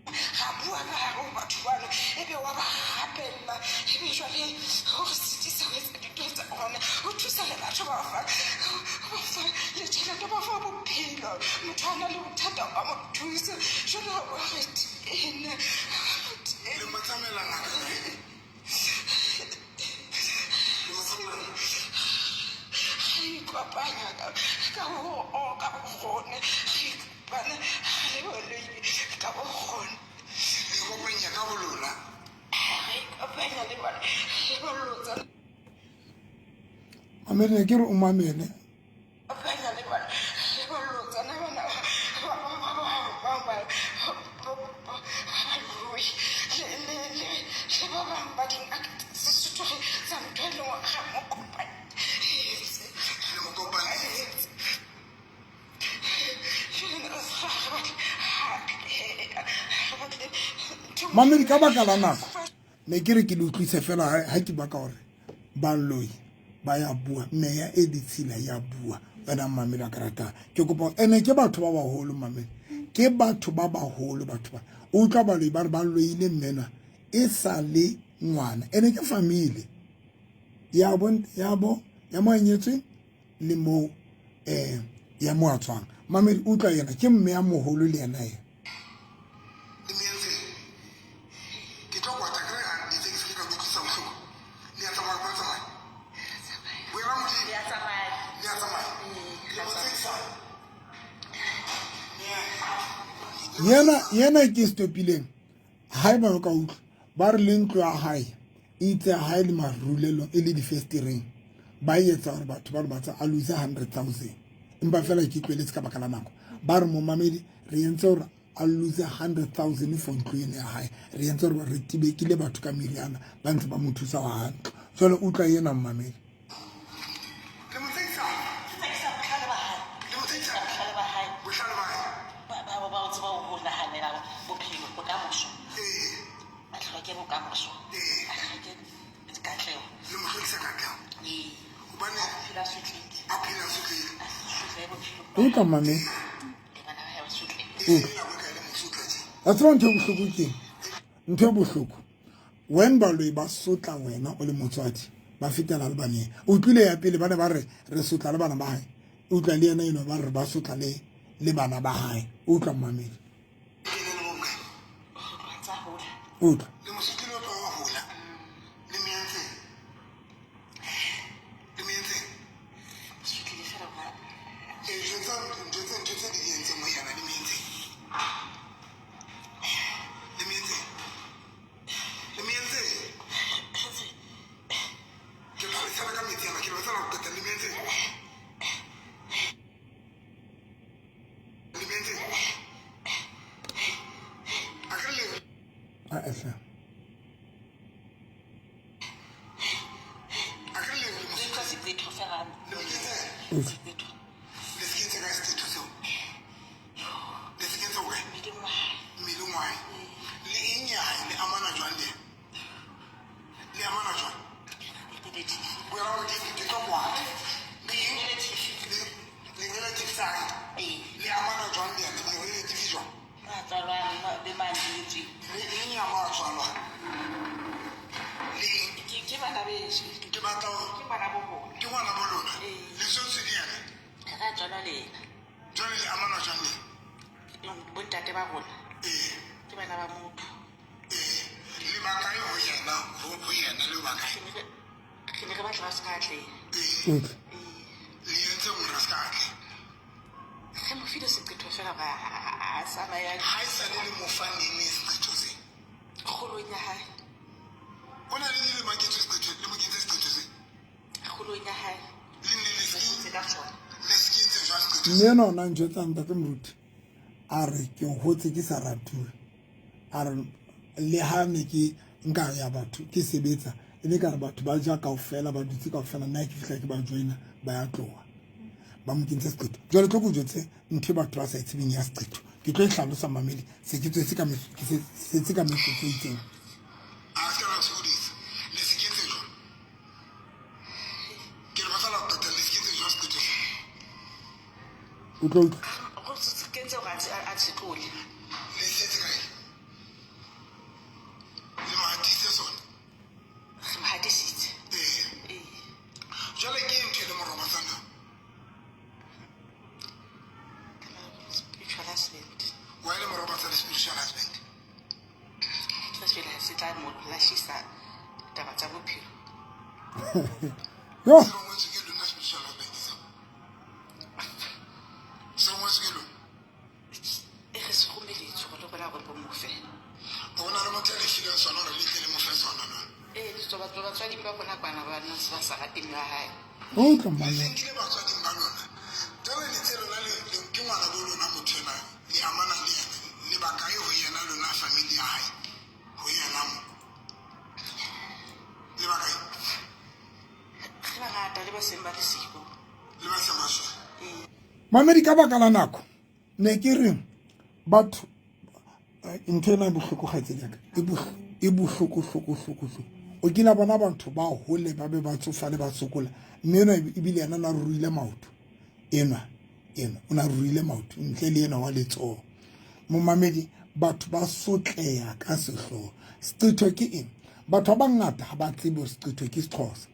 Ra bua ka hare ho batho bano, ebe wa ba rapella, ebe jwale o re sitisa ho etsa dintho tsa rona. O thusa le batho ba fa, ba fa le tjhelete, ba fa bophelo. Motho a na le bothata wa mo thusa. Jwale wa re tena, wa re tena. Le mo tsamaela ngaka kae? Le mo tsamaela Re ikopanya ka ho oka bokgoni, re ikopanya re le baloi ka bokgoni. Le ikopanya ka bolona? Re ikopanya le balotsana. Mamele ne ke re o mamele. Kopanya le balotsana bana ba baloi le ba bang ba dingaka tsa Sesotho re tsa ntho e leng hore ra mo kopanyetse. Le mo kopanyetse. Jwale Mamedi, ka baka la nako ne ke re ke le utlwise fela ha ke baka hore baloi ba ya bua, meya e ditshila ya bua. Wena mamedi a ka ratang, ke kopa ene ke batho ba baholo, mamedi, ke batho ba baholo, batho ba utlwa baloi ba re ba loile mmenwa e sa le ngwana, ene ke family ya bo ya bo ya mo nyetsweng le mo ya mo a tswang. Mamedi, utlwa yena ke mme ya moholo le yena yena. Ke tlo kwata ke re a ditse ke se ka utlwisa bohloko. Le a tsamaya ba tsamaya. Boela Modimo. Le a tsamaya. Le a tsamaya. Le mo tsekisa. Yena ke stopileng haeba o ka utlwa ba re le ntlo ya hae itse hae le marulelo e le difestereng, ba etsa hore batho ba re batsa a lose 100,000, empa fela ke tlohelletse ka baka la nako. Ba re momamedi re entse hore a lose 100,000 for ntlo eno ya hae, re entse hore re tibekile batho ka meriana ba ntse ba mo thusa ho aha ntlo. Jwale utlwa ena mmamedi. Le mo tsekisa. Tsekisa bohlale ba hae. Le mo tsekisa. Bohlale ba hae. Bohlale ba hae. Ba ba tseba ho nahanela bophelo bokamoso. Ee. Ba hloke bokamoso. Ee. Ba hloke katleho. Le mo hlokisa katleho. Ee. Hobane A phela sotlehile. A phela sotlehile. A sotlehe bophelo. Utlwa mmamedi. Le bana ba hae ba sotlehe. E se nako e kae le mo sotla tje? Wa tseba ntho e bohloko keng? Ntho e bohloko, when baloi ba sotla wena o le motswadi, ba fetela le baneng. O utlwile ya pele ba ne ba re re sotla le bana ba hae, utlwa le yena eno ba re ba sotla le bana ba hae. Utlwa mmamedi. Ke le le bokae? Tsa hola. Utlwa. Le mo sotlile o tloha wa hola. Le mo entseng? Le mo entseng? Sotlile fela ba. Ee, jwetsa ntho tse ntho tse di di entseng ho yena, le mo entseng? Le mo entseng? Le mo entseng? Ke tla le tshela ka metsi ana, ke le batla ho qeta, le mo entseng? Le mo entseng? A ke le A hle. A ke le le mo Le utlwa seqetho fela. Le mo entseng? Utlwa. Seqetho. Le se kentse kae seqetho seo? Le se kentse ho kae? Mmeleng wa hae. Mmeleng wa hae. Le eng ya hae? Le amana jwang le yena? Le amana jwang? Relative. Boela Modimo, ke tlo kwata. Le eng? Relative. Le relative tsa hae? Ee. Le amana jwang le yena? Le relative jwang? Ma tswalwang le ma nyetsweng. Le eng ya ma tswalwang? Le eng? Ke bana beso. Ke batla ho Ke ngwana bo rona. Ke ngwana bo lona. Ee. Le tswetswe le yena? Re a tswalwa le yena. Jwale le amana jwang le yena? Bontate ba rona. Ee. Ke bana ba motho. Ee. Le ba kae ho yena? Ho yena le ba kae? Re ne re batla ba se ka atleha. Ee. Utlwa. Le entse hore a se ka atleha. Re mo file seqetho fela hore a tsamaya. Ha e sale le mo fa neng seqetho se? Kgolong ya hae. O na le dilemo a kentswe seqetho, le mo kentse seqetho se? Kgolong ya hae. Le nne le Re se kentse ka sona. Le se kentse jwang seqetho se? Mme ena ona njwetsa ntate Moruti, a re ke hotse ke sa ratuwe. A re le ha ne ke nka ya batho ke sebetsa, e ne ka re batho ba ja kaofela, ba dutse kaofela, nna ke fihla ke ba joina, ba ya tloha. Ba mo kentse seqetho. Jwale tlo ko jwetse ntho e batho ba sa e tsebeng ya seqetho. Ke tlo e hlalosa mamedi, se ke tswetse ka ke setse ka metsotso e itseng. A se ka la sokodisa. Le se kentse jwang? Ke le batla la ho qetela, le se kentse jwang seqetho se? O tlo utlwa. Go se kentse hore a se tlole. Le se etse kae? Le mo hatisitse sona? Re mo hatisitse. Ee. Ee. Jwale ke eng ntho e le mo robatsang yona? Spiritual husband. Why le mo robatsa le spiritual husband? Ke fela se tla mo lahlisa taba tsa bophelo. Yo. Se rongwetswe ke lona spiritual husband seo? Se rongwetswe ke lona? E re se romeletswe hore le rona re bo mo fe. Ho na le motho a le fileng sona hore le tle le mo fe sona lona? Ee, batswading ba rona kwana ba ne ba sa rate mme wa hae. Utlwa Le mmamedi. nkile batswading ba lona. Jwale le tse lona le ke ngwana bo lona motho ena, le amana le yena. Le ba kae ho yena lona family ya hae? Ho yena mo. Le ba kae? Re bangata le ba seng ba le siko. Le ba seng ba shwele. Ee. Mamedi, ka baka la nako ne ke re batho Ntho ena e bohloko, kgaitsedi ya ka, e bohloko hloko hloko hloko. O kile bona batho ba hole ba be ba tsofale ba sokola, mme enwa ebile yena na ruile maoto, enwa enwa o na ruile maoto ntle le enwa wa letsoho. Momamedi, batho ba sotleha ka sehloho. Seqetho ke eng? Batho ba bangata ha ba tsebe hore seqetho ke Sexhosa.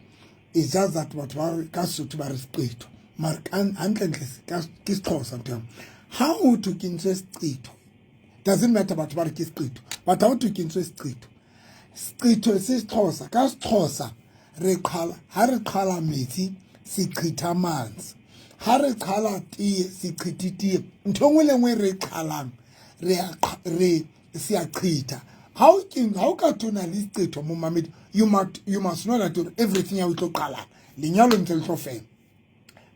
It's just that batho ba ka Sesotho ba re seqetho, mara hantlentle ke Sexhosa ntho eo. Ha ho thwe ke ntho e seqetho, doesn't matter batho ba re ke seqetho, but ha ho thwe ke ntho e seqetho, seqetho se Sexhosa. Ka Sexhosa re qhala, ha re qhala metsi se qhitha manzi, ha re qhala teye se qhithe teye. Ntho e nngwe le nngwe re qhalang re se a qhitha. Ha o ke ha o ka thona le seqetho, momamedi, you must know that everything ya o tlo qalana, lenyalo ntse le tlo fela,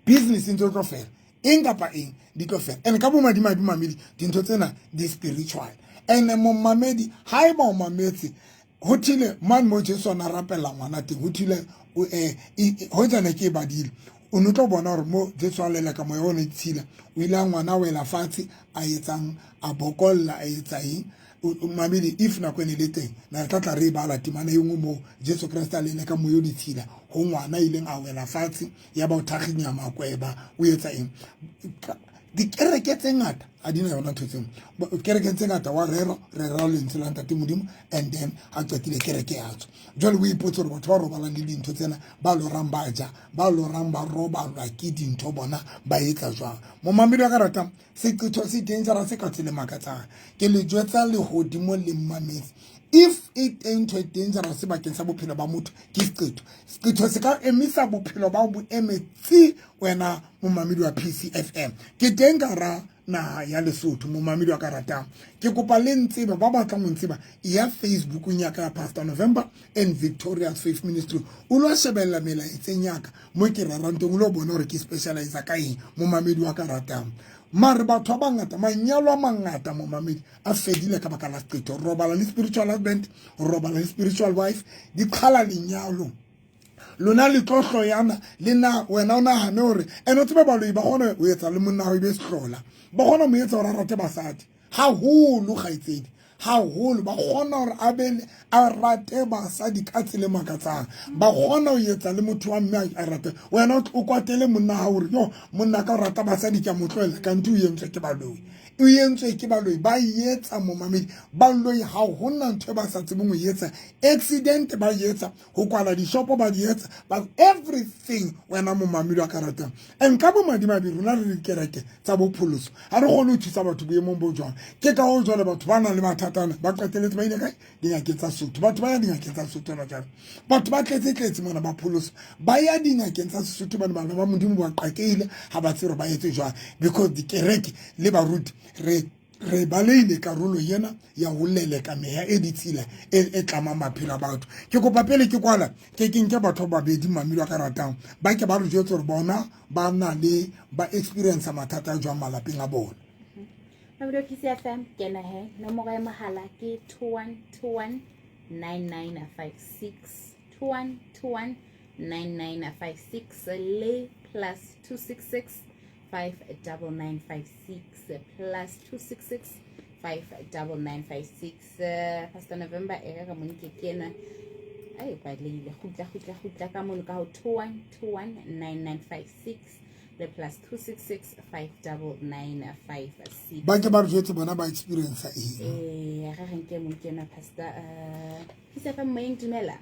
business ntse tlo fela, eng kapa eng di tlo fela. And ka bomadimabe, mamedi, dintho tsena di spiritual. And momamedi, ha eba o mametse ho thile mane mo Jesu a na rapella ngwana teng, ho thile ho tsane ke e badile, o ne tlo bona hore mo Jesu a leleka moya o ne tshila, o ile a ngwana a wela fatshe, a etsang, a bokolla, a etsa eng. Mamedi, if nako e ne le teng, na re tla tla re e bala temana e nngwe moo Jesu Kreste a leleka moya o ditshila ho ngwana ileng a wela fatshe, ya ba o thaginya makweba, o etsa eng. Dikereke tse ngata ha di na yona ntho tseo. Kerekeng tse ngata wa rera, rera lentswe la Ntate Modimo, and then ha qetile kereke ya tswa. Jwale o ipotse hore batho ba robalang le dintho tsena, ba lorang ba ja, ba lorang ba robalwa ke dintho, bona ba etsa jwang? Momamedi wa ka ratang, seqetho se dangerous ka tsela e makatsang. Ke le jwetsa lehodimo le mmametse, if e teng ntho e dangerous bakeng sa bophelo ba motho, ke seqetho. Seqetho se ka emisa bophelo ba bo eme tsi. Wena momamedi wa PCFM, ke teng ka ra naha ya Lesotho. Momamedi wa ka ratang, ke kopa le ntseba, ba batlang ho ntseba, ya Facebookong ya ka ya Pastor November and Victoria's Faith Ministry, o lo shebella melaetseng ya ka mo ke rerang teng, o lo bona hore ke specialize ka eng, momamedi wa ka ratang. Mare batho ba bangata, manyalo a mangata, momamedi, a fedile ka baka la seqetho. Robala le spiritual husband, robala le spiritual wife, di qhala lenyalo lona, le tlo hloyana le na. Wena o nahane hore ene o tsebe baloi ba kgona ho etsa le monna hao e be sehlola, ba kgona ho mo etsa hore a rate basadi haholo, kgaitsedi, haholo. Ba kgona hore a be a rate basadi ka tsela e makatsang. Ba kgona ho etsa le motho wa mme a rate. Wena o kwatele monna hao hore yo monna ka o rata basadi, ke a mo tlohela, kante o entswe ke baloi, o entswe ke baloi. Ba etsa, momamedi, baloi ha hona ntho e ba sa tsebeng ho etsa. Accident ba etsa, ho kwala dishopo ba di etsa, but everything. Wena momamedi wa ka ratang, and ka bomadimabe rona re dikereke tsa bopholoso ha re kgone ho thusa batho boemong bo jwang. Ke ka ho jwale batho ba nang le mathatana ba qeteletse ba ile kae? Dingakeng tsa Sotho. Batho ba ya dingakeng tsa Sotho hona jwale, batho ba tletse-tletse mona ba pholoso, ba ya dingakeng tsa Sesotho bane bana ba Modimo ba qakehile, ha ba tsebe hore ba etse jwang, because dikereke le baruti re baleile karolo ena ya ho leleka meya e ditshila e tlamang maphelo a batho. Ke kopa pele ke kwala, ke ke nke batho ba babedi, mamelo a ka ratang, ba ke ba re jwetse hore bona ba na le ba experience mathata a jwang malapeng a bona. Mamelo PCFM, kena he nomoro ya mohala ke 2121 9956, 2121 9956 le +266 59956, +266 59956. Pastor November, e re mo nke ke ena ai balehile. Kgutla, kgutla, kgutla ka mono ka ho 2121 9956 le +266 59956. Ba ke ba re jwetse bona ba experience eng. Ee, re re nke mo ke ena. Pastor, PCFM moyeng, dumela.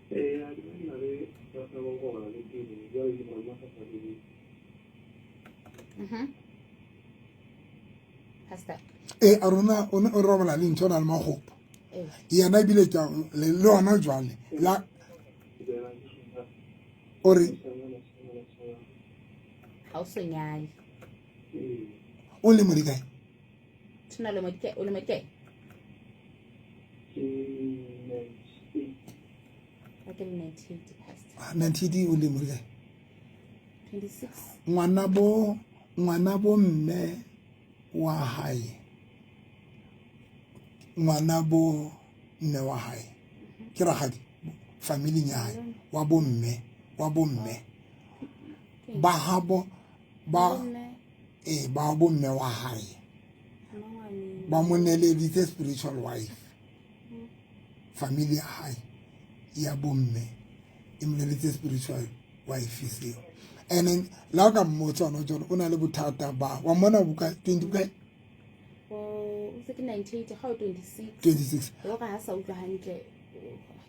Ee, a dumela le ba go le pele jwale ke bona sa sa. Pastor. E a rona o ne o robala le ntho o na le magopo yena ebile ke le yona jwale la o re Ha o so nyale? O le mo di kae? Tshwana le mo di kae? O le mo di kae? Ka ke le 98, Pastor. 98, o le mo di kae? 26. Ngwana bo mme wa hae, ngwana bo mme wa hae ke rakgadi familing ya hae, wa bo mme, wa bo mme ba habo ba Bomme, e ba bo mme wa hae. Mmangwane. Ba mo neleditse spiritual wife. Family ya hae ya bomme e mo neleditse spiritual wife seo. And then la o ka mmotsa hona jwale o na le bothata ba wa mmona bokae 20 bokae? O se ke 98 ga o 26. 26. Hore ha sa utlwa hantle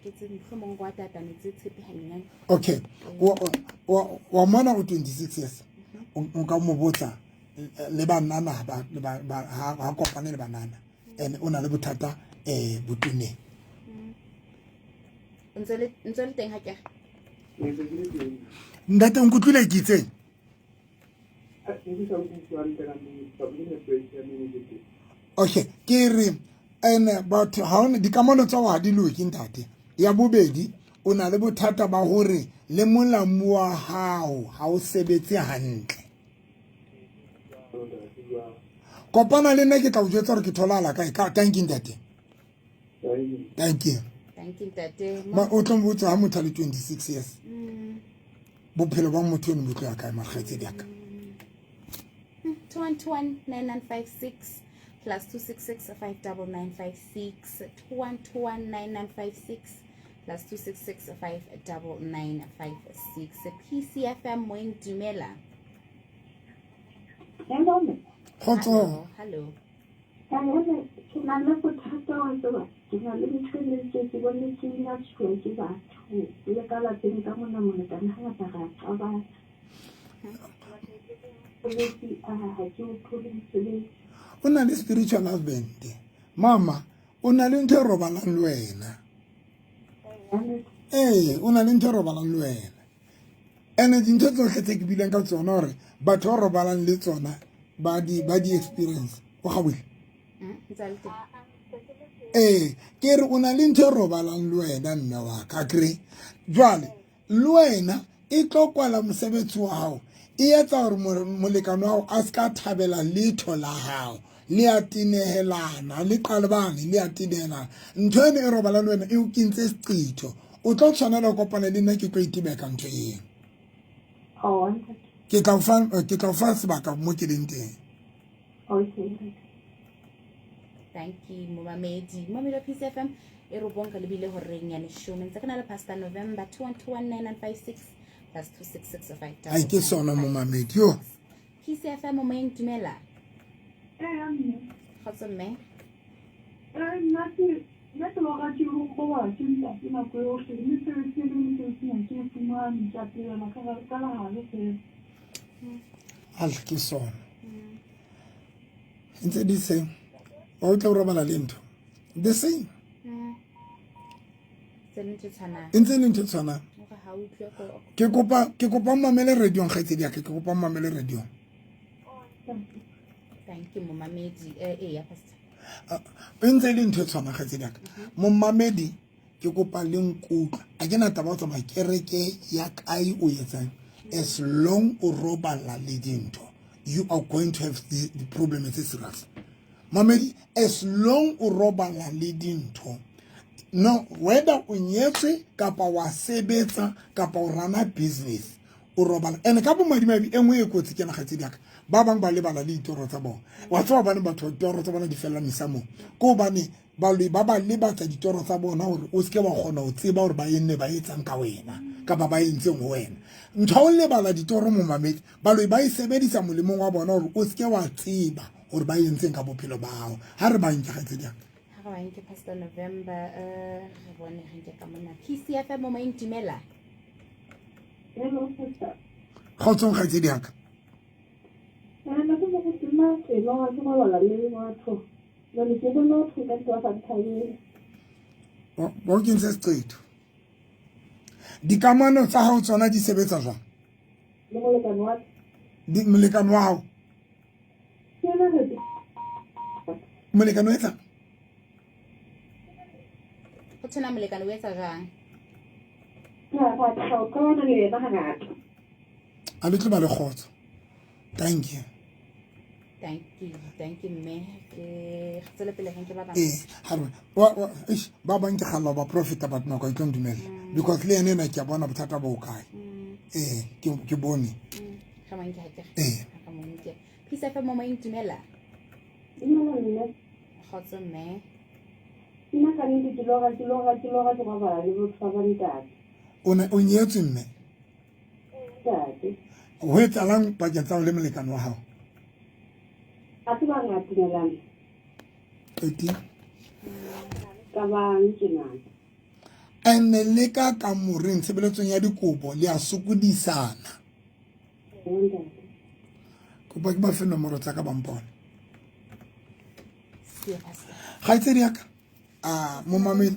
ke tse mohlomong go atatametse tshepe hanyenyane. Okay. Wa mmona o 26 years. O ka mo botsa le banana ha kopane le banana. And o na le bothata botoneng. Ntse le teng ha ke. Ntate nkutlwile ke itseng? Okay, ke re ene batho ha ona dikamano tsa ha di loke ntate. Ya bobedi o na le bothata ba hore le molamu wa hao ha o sebetse hantle. Kopana le nna ke tla o jwetsa hore ke tholahala kae. Ka thank you ntate. Thank you. Thank you ntate. Ma o tlo mbotsa ha motho a le 26 years. Bophelo ba motho eno bo tlo ya kae makgaitsedi a ka? 21219956 plus 266 59956 21219956 plus 266 59956. PCFM moeng dumela. Hello. Kgotso. Hello. Hello, ke na le bothata wa tseba, ke na le ntho e le ke bone ke nyatsuwa ke batho le ka lapeng ka mona molekane hangata re a qabana. O na le spiritual husband. Mama, o na le ntho e robalang le wena. O na le ntho e robalang le wena. Ene dintho tsohle tse ke buileng ka tsona hore batho ba robalang le tsona ba di experience. O gaboile? Ke re o na le ntho e robalang le wena mme wa ka kre. Jwale le wena e tlo kwala mosebetsi wa hao, e etsa hore molekane wa hao a ska thabela letho la hao. Le a tinehelana, le qalbane, le a tinehelana. Ntho eno e robalang le wena e o kentse seqetho. O tlo tshwanela ho kopana le nna ke tlo itebeka ntho eo. Ke tla o fa sebaka mo ke leng teng. Okay. Thank you momamedi. Momamedi wa PCFM e robong re lebile horeng ya leshome. Ntse re na le Pastor November 21219956 plus 266 Ai ke sona momamedi yo. PCFM moeng dumela. Mme. Kgotso mme. Nna ke lora ke rokowa ke ntate nako yohle, mme sebetsi e le mesebetsing ha ke e fumane, ke a tebela ka lehare fela. Al ke sona. Ntse di same. O tla robala le ntho. The same. Ntse le ntho tshwanang. Ke kopa mamele radio kgaitsedi ya ka, ke kopa mamele radio. Thank you momamedi. Ya pastor. Ntse le ntho tshwanang kgaitsedi ya ka. Momamedi ke kopa le nkutlwa. A ke na taba o tsamaya kereke ya kae o etsang. As long o robala le dintho, you are going to have the problem tse serious. Mamedi, as long o robala le dintho, no whether o nyetswe kapa wa sebetsa kapa o rana business, o robala. And ka bomadimabe e nngwe e kotsi ke naga tse di aka. Ba bang ba lebala le ditoro tsa bona. Wa tseba bane batho ditoro tsa bona di fella mesamong. Ke hobane baloi ba ba lebatsa ditoro tsa bona hore o seke wa kgona ho tseba hore ba enne ba etsang ka wena kapa ba entseng ho wena. Ntho o lebala ditoro momamedi, baloi ba e sebedisa molemong wa bona hore o seke wa tseba hore ba entseng ka bophelo ba hao. Ha re ba nke kgaitsedi ya ka. Ha re ba nke Pastor November, re bone re nke ka mona. PCFM moeng dumela. Hello pastor. Kgotsong kgaitsedi ya ka. Nna ke mo go tuma tsela ke robala le batho. Jwale ke bona batho ka ntho ba sa nthabele. Ba o kentse seqetho. Dikamano tsa hao tsona di sebetsa jwang? Le molekane wa ka. Molekane wa hao? Ke yena re. Molekane o etsa? Ho tshwana molekane o etsa jwang? Ke a qabana le yena hangata. A le tlo ba le kgotso. Thank you. Thank you, thank you mme. Ke tswele pele re nke ba bang. Ba bang ke kgalla ba profita but nako e tlo ntumella. Because le ene ena ke a bona bothata bo kae. Ke bone. Re mo nke ha ke. Re mo nke. Peace FM moeng dumela. Dumela mme. Kgotso mme. Nna ka nnete ke lora ke lora ke lora ke robala le botho ba ntate. O ne o nyetswe mme? Ntate. Ho etsahalang pakeng tsa hao le molekane wa hao? A se ba re atumelang. Qetile. Ka bang tjenana. Ene le ka kamoreng tshebeletsong ya dikobo le a sokodisana. Kopa ke ba fe nomoro tsa ka ba mpone. Kgaitsedi ya ka, a momamedi,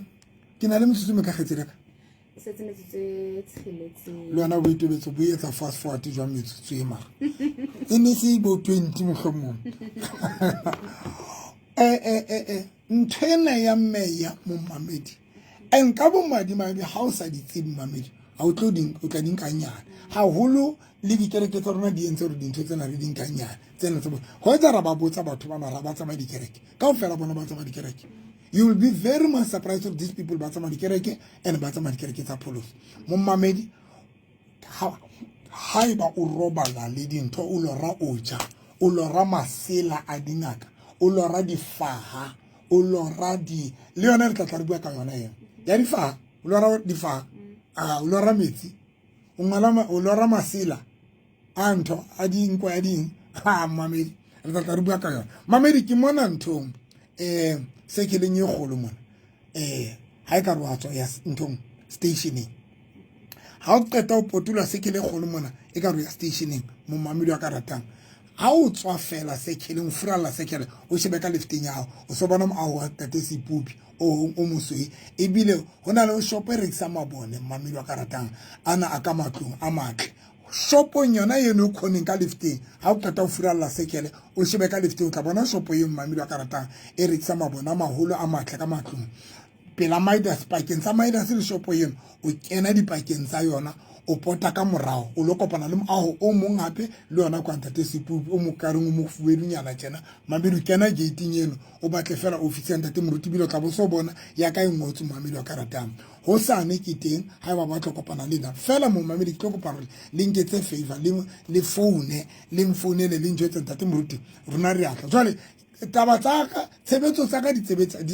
ke na le metsotso me ka kgaitsedi ya ka. Setse metsotso e tsheletseng. Le wena boitobetso bo etsa fast forward jwang metsotso e mara. E ne se bo 20 mohlomong. Ntho ena ya meya momamedi. And ka bomadimabe ha o sa di tsebe momamedi, ha o tlo di o tla di nka nyane. Haholo le dikereke tsa rona di entse hore dintho tsena re di nka nyane. Tsena tse ho etsa ra ba botsa batho bana ra ba tsamaya dikereke. Kaofela bona ba tsamaya dikereke. You will be very much surprised if these people ba tsamaya dikereke and ba tsamaya dikereke tsa pholoso. Momamedi, haeba o robala le dintho, o lora o ja, o lora masela a dingaka, o lora difaha, o lora di le yona re tla tla re bua ka yona eo ya difaha, o lora difaha, a o lora metsi, o ngwala o lora masela a ntho a dinko ya ding. Ha mamedi, re tla tla re bua ka yona. Mamedi, ke mona nthong se ke leng e kgolo mona, ha e ka re wa tswa ya nthong stationeng, ha o qeta o potula se ke le kgolo mona e ka re ya stationeng. Momamedi wa ka ratang, ha o tswa fela sekheleng, o furalla sekhele, o shebe ka lefteng ya hao, o so bona moaho wa tate Sepupi o o mosweu, ebile ho na le shopo e rekisang mabone. Mamedi wa ka ratang, ana a ka matlong a matle, shopong yona eno e khoneng ka lefteng. Ha o qeta ho furalla sekele, o shebe ka lefteng, o tla bona shopo eo, mamedi wa ka ratang, e rekisa mabone a maholo a matle ka matlong pela Midas. Pakeng tsa Midas le shopo eno, o kena dipakeng tsa yona, o pota ka morao, o lo kopana le moaho o mong hape le yona kwa ntate Sepupi o mo kareng o mo fubedunyana tjena. Mamedi, o kena gating eno, o batle fela office ya ntate Moruti Bile, o tla bo so bona ya ka e ngotswe. Mamedi wa ka ratang, hosane ke teng ha eba ba tlo kopana le nna fela. Momamedi, ke tlo kopa hore le nketse favor, le foune, le mfounele, le njwetse, ntate Moruti, rona re atla. Jwale taba tsa ka, tshebetso tsa ka di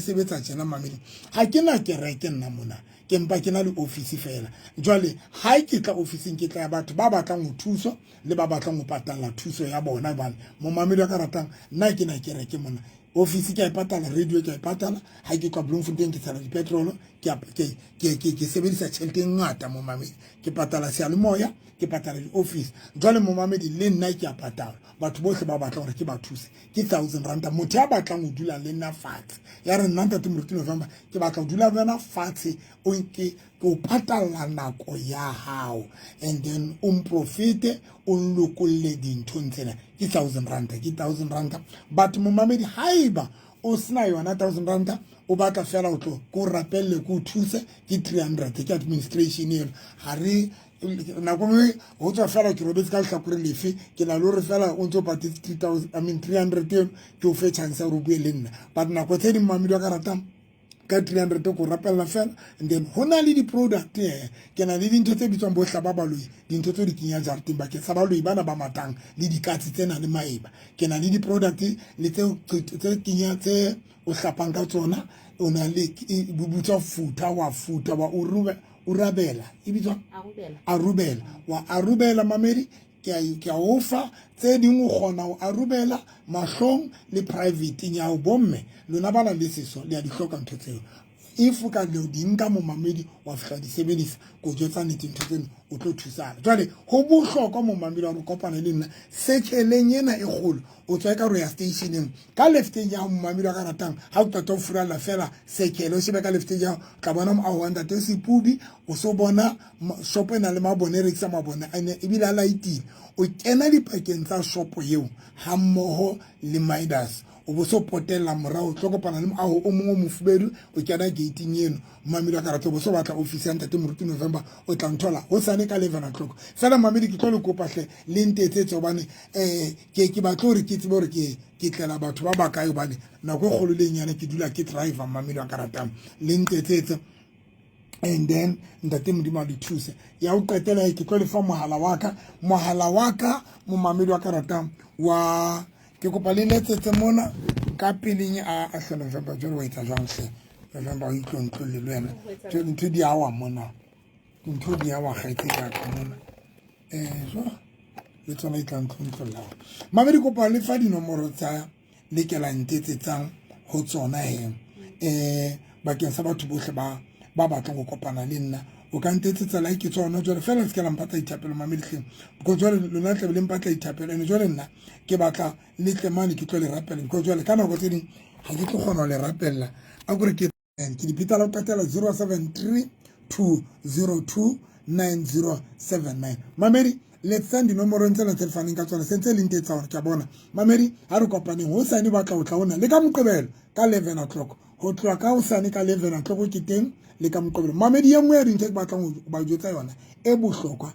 sebetsa tjena. Mamedi, ha ke na kereke nna mona, ke mpa ke na le office fela. Jwale ha ke tla officing, ke tla ya batho ba batlang ho thuswa le ba batlang ho patala thuso ya bona. Hobane momamedi wa ka ratang, nna ke na kereke mona, office ke a e patala, radio ke a e patala. Ha ke tloha Bloemfontein, ke tshela dipetrolo, ke sebedisa tjhelete e ngata. Momamedi, ke patala seyalemoya, ke patala di-office. Jwale momamedi, le nna ke a patala. Batho bohle ba batlang hore ke ba thuse ke R1000. Motho ya batlang ho dula le nna fatshe, ya re, nna ntate Moruti November, ke batla ho dula le wena fatshe, o nke ke o patalla nako ya hao and then o mprofete, o nlokolle dinthong tsena, ke R1000, ke R1000. But momamedi, haeba o sena yona R1000, o batla fela o tlo ko rapelle, ko o thuse, ke 300, ke administration eno. Ha re nako nngwe ho tswa fela ke robetse ka lehlakore lefe, ke na le hore fela o ntso patetse 3000, I mean 300 eno, ke o fe chance ya hore o bue le nna. But nako tse ding, mamedi wa ka ratang, ka 300 ko rapella fela. And then ho na le di-product, ke na le dintho tse bitswang bohla ba baloi, dintho tse di kenya jareteng bakeng sa baloi bana ba matang le dikatse tse nang le maeba. Ke na le di-product le tse kenya tse o hlapang ka tsona, o na le botswa futha wa futha wa urabela, e bitswa arubela, wa arubela. Mamedi, ke a o fa tse ding, o kgona ho arubela mahlong le private ya ho bomme lona ba nang le seso, le a di hloka ntho tseo. If ka le di nka, momamedi, wa fihla di sebedisa, ko jwetsa nnete, ntho tseno o tlo thusana. Jwale ho bohlokwa, momamedi, wa re kopane le nna sekheleng ena e kgolo, o tswa ka ro ya stationeng, ka lefteng ya momamedi wa ka ratang. Ha o qeta ho furalla fela sekhele, o shebe ka lefteng ya, tla bona moaho wa ntate Sepubi, o so bona shopo e nang le mabone, e rekisa mabone ane ebile a laetile. O kena dipakeng tsa shopo eo ha mmoho le Midas, o bo so potella morao, o tlo kopana le moaho o mongwe o mofubedu, o kena gating eno. Mamedi wa karata, o bo so batla office ya ntate Moruti November, o tla nthola hosane ka 11 o'clock fela. Mamedi, ke tlo le kopa hle, le ntetsetse, hobane ke batla hore ke tsebe hore ke tlela batho ba bakae, hobane nako e kgolo le e nyane ke dula ke driver. Mamedi wa karatang, le ntetsetse, and then ntate Modimo a le thuse. Ya ho qetela, ke tlo lefa mohala wa ka, mohala wa ka, momamedi wa ka ratang, wa ke kopa le letsetse mona. Ka peleng a a hle November jwale wa etsa jwang hle November o itlontlolle le wena jwale ntho di awa mona dintho di awa kgaitsedi ya ka mona jo le tsona di tla ntlontlolla mamedi kopa le fa dinomoro tsa le ke la ntetsetsang ho tsona he bakeng sa batho bohle ba ba batlang ho kopana le nna o ka ntetsetsa la ke tsona jwale fela se ke la mpatla dithapelo mamedihleng because jwale lona tlabe le mpatla dithapelo ene jwale nna ke batla le tle mane ke tlo le rapela because jwale ka nako tse ding ga ke tlo kgona ho le rapella a kore ke ke dipita la ho qetela 073 202 9079 mamedi letsang dinomorong tsena tse faneng ka tsona sentse le ntetsa gore ke a bona mamedi ha re kopaneng hosane ba tla o tla ona le ka moqebelo ka 11 o'clock ho tloha ka hosane ka 11 o'clock ke teng le ka moqebelo mamedi ye nngwe ya dintho ke batlang ho ba jwetsa yona e bohlokwa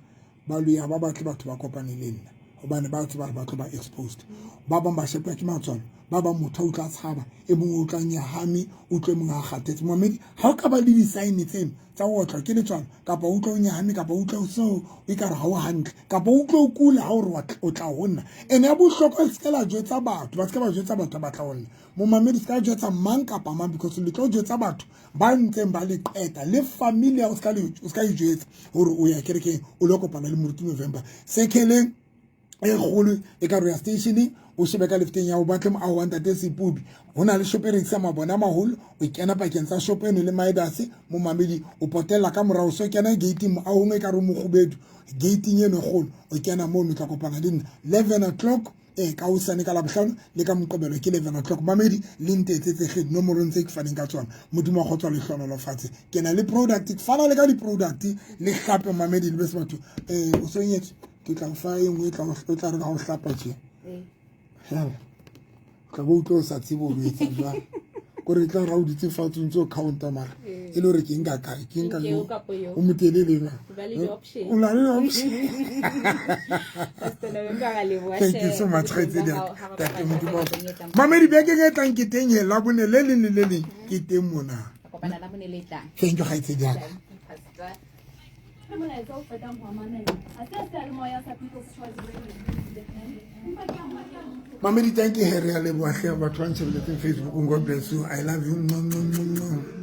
baloi ha ba batle batho ba kopane le nna hobane ba tseba ba tlo ba exposed ba bang ba shepwa ke matswalo ba bang motho a utlwa tshaba e mongwe o utlwa nyahame o utlwe mongwe a kgathetse momedi ha o ka ba le di-sign tseno tsa go otlwa ke letswalo kapa o utlwa o nyahame kapa o utlwa seo e ka re ga o hantle kapa o utlwa o kula ga o re o tla go nna ene ya bohlokwa se ka la jwetsa batho ba se ka ba jwetsa batho ba tla go nna momamedi se ka jwetsa mang kapa mang because le tlo jwetsa batho ba ntseng ba le qeta le family ya o se ka e jwetsa gore o ya kerekeng o lo kopana le moruti November sekheleng e kgolo e ka re ya stationeng o shebe ka lefteng ya o batle moaho wa ntate Sepubi ho na le shopo e rekisa mabone a maholo o kena pakeng tsa shopo eno le Midas momamedi o potella ka morao so kena gating moahong e ka re mokgubedu gating eno e kgolo o kena mono o tla kopana le nna 11 o'clock ee ka hosane ka labohlano le ka moqebelo ke 11 o'clock mamedi le ntetsetse ge dinomorong tse ke faneng ka tsona modimo wa kgotsa lehlonolofatse ke na le product ke fana le ka di-product le hlape mamedi le bese batho um o sonyetse ke tla fa e nngwe e tla re ka go hlapa tje hela tla bo utlwe o sa tsebe o etsa jwang kore e tla ra o ditse fatshe o ntse o counta mara e le gore ke nka kae ke nka yo o motelele na o na le option. Thank you so much kgaitsedi ya tate modimo mamedi bekeng e tlang ke teng he labone le leng le le leng ke teng mona. Thank you kgaitsedi ya ka. Mamedi thank you he re a leboha hle batho ba ntshebeletseng Facebook. God bless you, I love you.